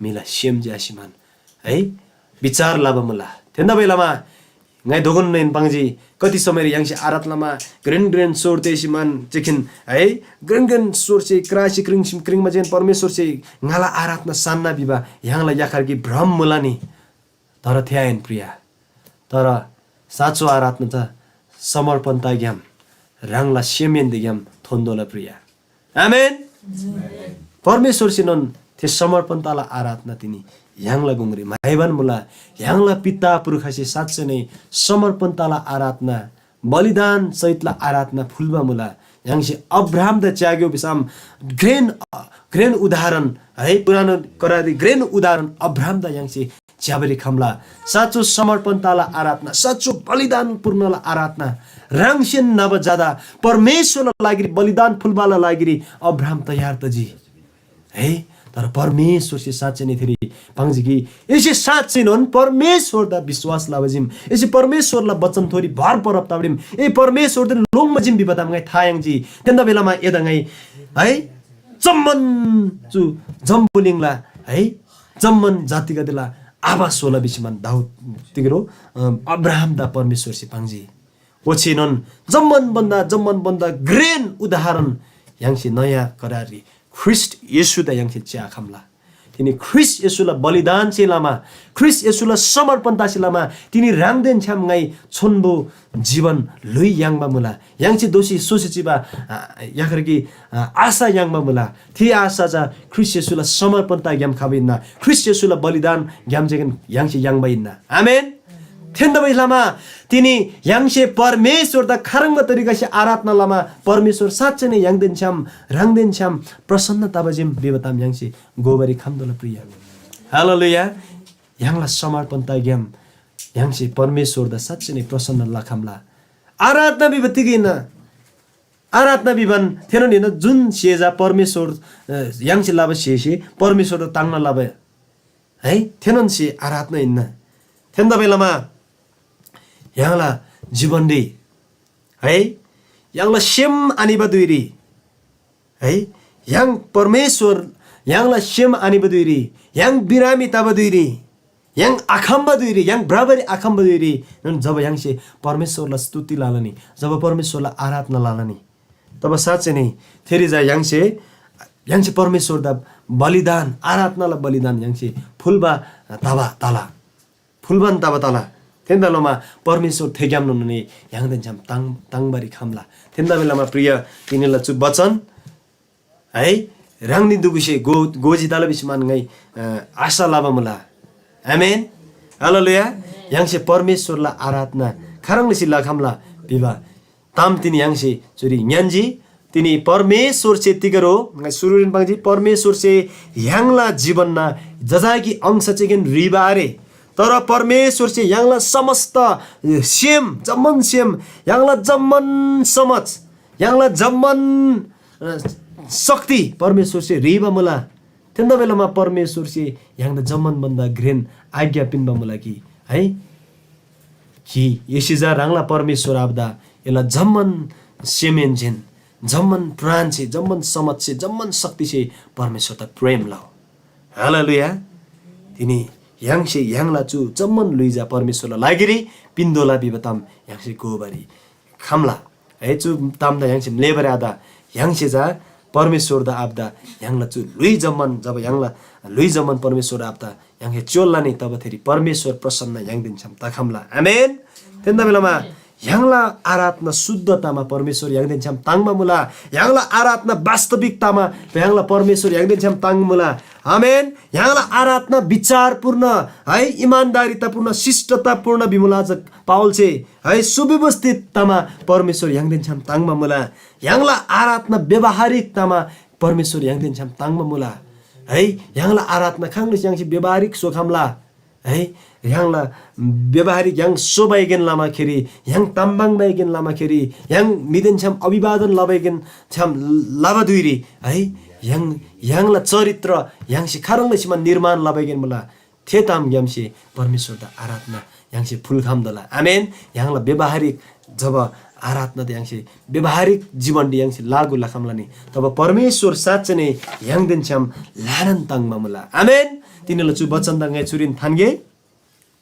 म्‍हिला सेम च्‍यासीमान, है, विचार लबा मुला। थेन्‍दा बेलामा ङाइ दोगोननोन पाङ्जी, कति समयरी य्‍हाङसे आराधनामा घ्रेन घ्रेन स्वर तेसीमान चिखिन, है, घ्रेन घ्रेन स्वरसे क्रासी क्रिङ, क्रिङमा जेन परमेश्‍वरसे ङाला आराधना सान्‍ना भिबा य्‍हाङला याखर कि भ्रम मुला नि। तर थे आहिन प्रिय, तर साँचो आराधना त समर्पणताग्‍याम, ह्राङला सेमहेन्‍देग्‍याम थोन्‍तोःला प्रिय। आमेन। परमेश्‍वरसेनोन थे समर्पणताला आराधना तिनी य्‍हाङला गुङरी म्‍हाइबान मुला। य्‍हाङला पिता पुर्खासे साँच्‍चै नै समर्पणताला आराधना, बलिदान सहितला आराधना फुल्‍बा मुला। य्‍हाङसे अब्राहमदा च्‍याग्‍यो भिसम घ्रेन, घ्रेन उदाहरण है, पुरानो करारी घ्रेन उदाहरण अब्राहमदा य्‍हाङसे च्‍याबारी खम्‍ला। साँचो समर्पणताला आराधना, साँचो बलिदान पूर्णला आराधना, ह्राङसेन न्‍हबा ज्‍यादा परमेश्‍वरला लागिरी बलिदान फुल्‍बाला लागिरी अब्राहम तयार तजी। है, तर परमेश्‍वरसे साँच्‍चै नै थेरी पाङ्जी कि एसे साँच्‍चैनोन परमेश्‍वरदा विश्‍वास लबा चीम, एसे परमेश्‍वरला बचनथोरी भर परब तबा चीम, ए परमेश्‍वरदेन लोङ्‌बा चीम भिबा ताम ङाइ था याङ्जी। तेन्‍दा बेलामा एदा ङाइ, है, जम्‍मान चु जम्‍बुलिङला, है, जम्‍मान जातिगदेला आबा स्‍होला भिसीमान दाऊद तिगरो, अ, अब्राहमदा परमेश्‍वरसे पाङ्जी। ओच्‍छेनोन जम्‍मान भन्दा, जम्‍मान भन्दा घ्रेन उदाहरण य्‍हाङसे नयाँ कराररी ख्रीष्‍ट येशूदा य्‍हाङसे च्‍याखम्‍ला। तिनी ख्रीष्‍ट येशूला बलिदानसे लमा, ख्रीष्‍ट येशूला समर्पणतासे लमा तिनी ह्राङदेन छ्‌याम ङाइ छोन्‍बो जीवन ल्‍हुइ याङ्बा मुला। य्‍हाङसे दोःसी सोसी चिबा, आ, याखर कि, आ, आशा याङ्बा मुला। थे आशा चा ख्रीष्‍ट येशूला समर्पणताग्‍याम खबा हिन्‍ना। ख्रीष्‍ट येशूला बलिदानग्‍याम जेन य्‍हाङसे याङ्बा हिन्‍ना। आमेन। थेन्‍तबासेलमा तिनी य्‍हाङसे परमेश्‍वरदा खाह्रङ्बा तरिकासे आराधना लमा परमेश्‍वर साँच्‍चै नै य्‍हाङदेन छ्‌याम, ह्राङदेन छ्‌याम प्रसन्न तबा चीम भिबा ताम य्‍हाङसे घोबारी खम्‍तोःला प्रिय। हालेलुया। य्‍हाङला समर्पणताग्‍याम य्‍हाङसे परमेश्‍वरदा साँच्‍चै नै प्रसन्न लखम्‍ला। आराधना भिबा तिग हिन्‍ना? आराधना भिबान थेनोन हिन्‍ना जुन स्‍हे चा परमेश्‍वर, अ, य्‍हाङसे लबा स्‍हेसे परमेश्‍वरदा ताङ्ना लबा है, थेनोन स्‍हे आराधना हिन्‍ना। थेन्‍तबासेलमा य्‍हाङला जीवनरी है, य्‍हाङला सेम आनिबा धुइरी है, य्‍हाङ परमेश्‍वर य्‍हाङला सेम आनिबा धुइरी, य्‍हाङ बिरामी तबा धुइरी, य्‍हाङ आखम्‍बा धुइरी, य्‍हाङ भ्रबारी आखम्‍बा धुइरी, जब य्‍हाङसे परमेश्‍वरला स्तुति लला नि, जब परमेश्‍वरला आराधना लला नि, तब साँच्‍चै नै थेरी चा य्‍हाङसे, य्‍हाङसे परमेश्‍वरदा बलिदान, आराधनाला बलिदान य्‍हाङसे फुल्‍बा तबा तला। फुल्‍बान तबा तला। थेन्‍दा लमा परमेश्‍वर थेग्‍यामनोन नि य्‍हाङदेन छ्‌याम ताङ ताङ्बारी खम्‍ला। थेन्‍दा बेलामा प्रिय, तिनीला चु बचन है, ह्राङनी दुगुसे गो गोजी तला भिसी मान ङाइ, अ, आशा लबा मुला। आमेन। हालेलुया। य्‍हाङसे परमेश्‍वरला आराधना खाह्रङ् लसी लखम्‍ला भिबा ताम तिनी य्‍हाङसे चुरी ङ्‌यान्‍जी। तिनी परमेश्‍वरसे तिगरो ङाइ सुरुरीन पाङ्जी, परमेश्‍वरसे य्‍हाङला जीवनना जजाकी अंश चेकेन ह्रीबा आरे, तर परमेश्‍वरसे य्‍हाङला समस्त सेम, जम्‍मान सेम, य्‍हाङला जम्‍मान समझ, य्‍हाङला जम्‍मान, अ, शक्ति परमेश्‍वरसे ह्रीबा मुला। थेन्‍दा बेलामा परमेश्‍वरसे य्‍हाङदा जम्‍मान भन्‍दा घ्रेन आज्ञा पिन्‍बा मुला कि, है? कि एसे चा ह्राङला परमेश्‍वर आबादा एला जम्‍मान सेमहेन्‍सेन, जम्‍मान प्राणसे, जम्‍मान समझसे, जम्‍मान शक्तिसे परमेश्‍वरदा प्रेम लउ। हालेलुया। तिनी य्‍हाङसे य्‍हाङला चु जम्‍मान ल्‍हुइ चा परमेश्‍वरला लागिरी पिन्‍तोःला भिबा ताम य्‍हाङसे घोबारी खम्‍ला। है, चु तामदा य्‍हाङसे म्‍लेबारी आत। य्‍हाङसे चा परमेश्‍वरदा आबादा य्‍हाङला चु ल्‍हुइ जम्‍मान, जब य्‍हाङला ल्‍हुइ जम्‍मान परमेश्‍वर आबादा य्‍हाङसे च्‍योल्‍ला नि, तब थेरी परमेश्‍वर प्रसन्न य्‍हाङदेन छ्‌याम तखम्‍ला। आमेन। थेन्‍दा बेलामा य्‍हाङला आराधना शुद्ध तमा परमेश्‍वर य्‍हाङदेन छ्‌याम ताङ्बा मुला। य्‍हाङला आराधना वास्तविक तमा य्‍हाङला परमेश्‍वर य्‍हाङदेन छ्‌याम ताङ्बा मुला। आमेन। य्‍हाङला आराधना विचारपूर्ण, है, इमानदारीतापूर्ण, शिष्टतापूर्ण भिमुला। आज पावलसे, है, सुव्यवस्थित तमा परमेश्‍वर य्‍हाङदेन छ्‌याम ताङ्बा मुला। य्‍हाङला आराधना व्यावहारिक तमा परमेश्‍वर य्‍हाङदेन छ्‌याम ताङ्बा मुला। है, य्‍हाङला आराधना खाङ्‌सी य्‍हाङसे व्यावहारिक सोखम्‍ला। है, य्‍हाङला व्यावहारिक य्‍हाङ सोबाइगेन लमाखेरी, य्‍हाङ ताम्बाङबाइगेन लमाखेरी, य्‍हाङ म्‍हिदेन छ्‌याम अभिवादन लबाइगेन छ्‌याम लबा धुइरी, है, य्‍हाङ य्‍हाङला चरित्र य्‍हाङसे खाह्रङ् लसीमा निर्माण लबाइगेन मुला। थे तामग्‍यामसे परमेश्‍वरदा आराधना य्‍हाङसे फुल्‍खम्‍तोःला। आमेन। य्‍हाङला व्यावहारिक जब आराधनादा य्‍हाङसे व्यावहारिक जीवनरी य्‍हाङसे लागू लखम्‍ला नि, तब परमेश्‍वर साँच्‍चै नै य्‍हाङदेन छ्‌याम ल्‍हानान ताङ्‍बा मुला। आमेन। तिनीला चु बचनदा ङाइ चुरीन थान्‍गे।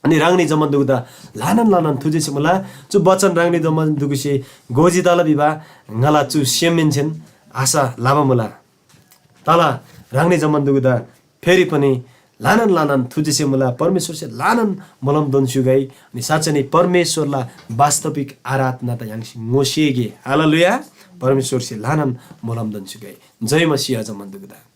अनि ह्राङनी जम्‍मान दुगुदा ल्‍हानान ल्‍हानान थुजेसे मुला। चु बचन ह्राङनी जम्‍मान दुगुसे गोजी तला भिबा ङाला चु सेमहेन्‍सेन आशा लबा मुला। तला ह्राङनी जम्‍मान दुगुदा फेरि पनि ल्‍हानान ल्‍हानान थुजेसे मुला। परमेश्‍वरसे ल्‍हानान मोलम दोन स्‍युगै। अनि साँच्‍चै नै परमेश्‍वरला वास्तविक आराधना त य्‍हाङसे ङोसेगे। हालेलुया। परमेश्‍वरसे ल्‍हानान मोलम दोन स्‍युगै। जय मसीह जम्‍मान दुगुदा।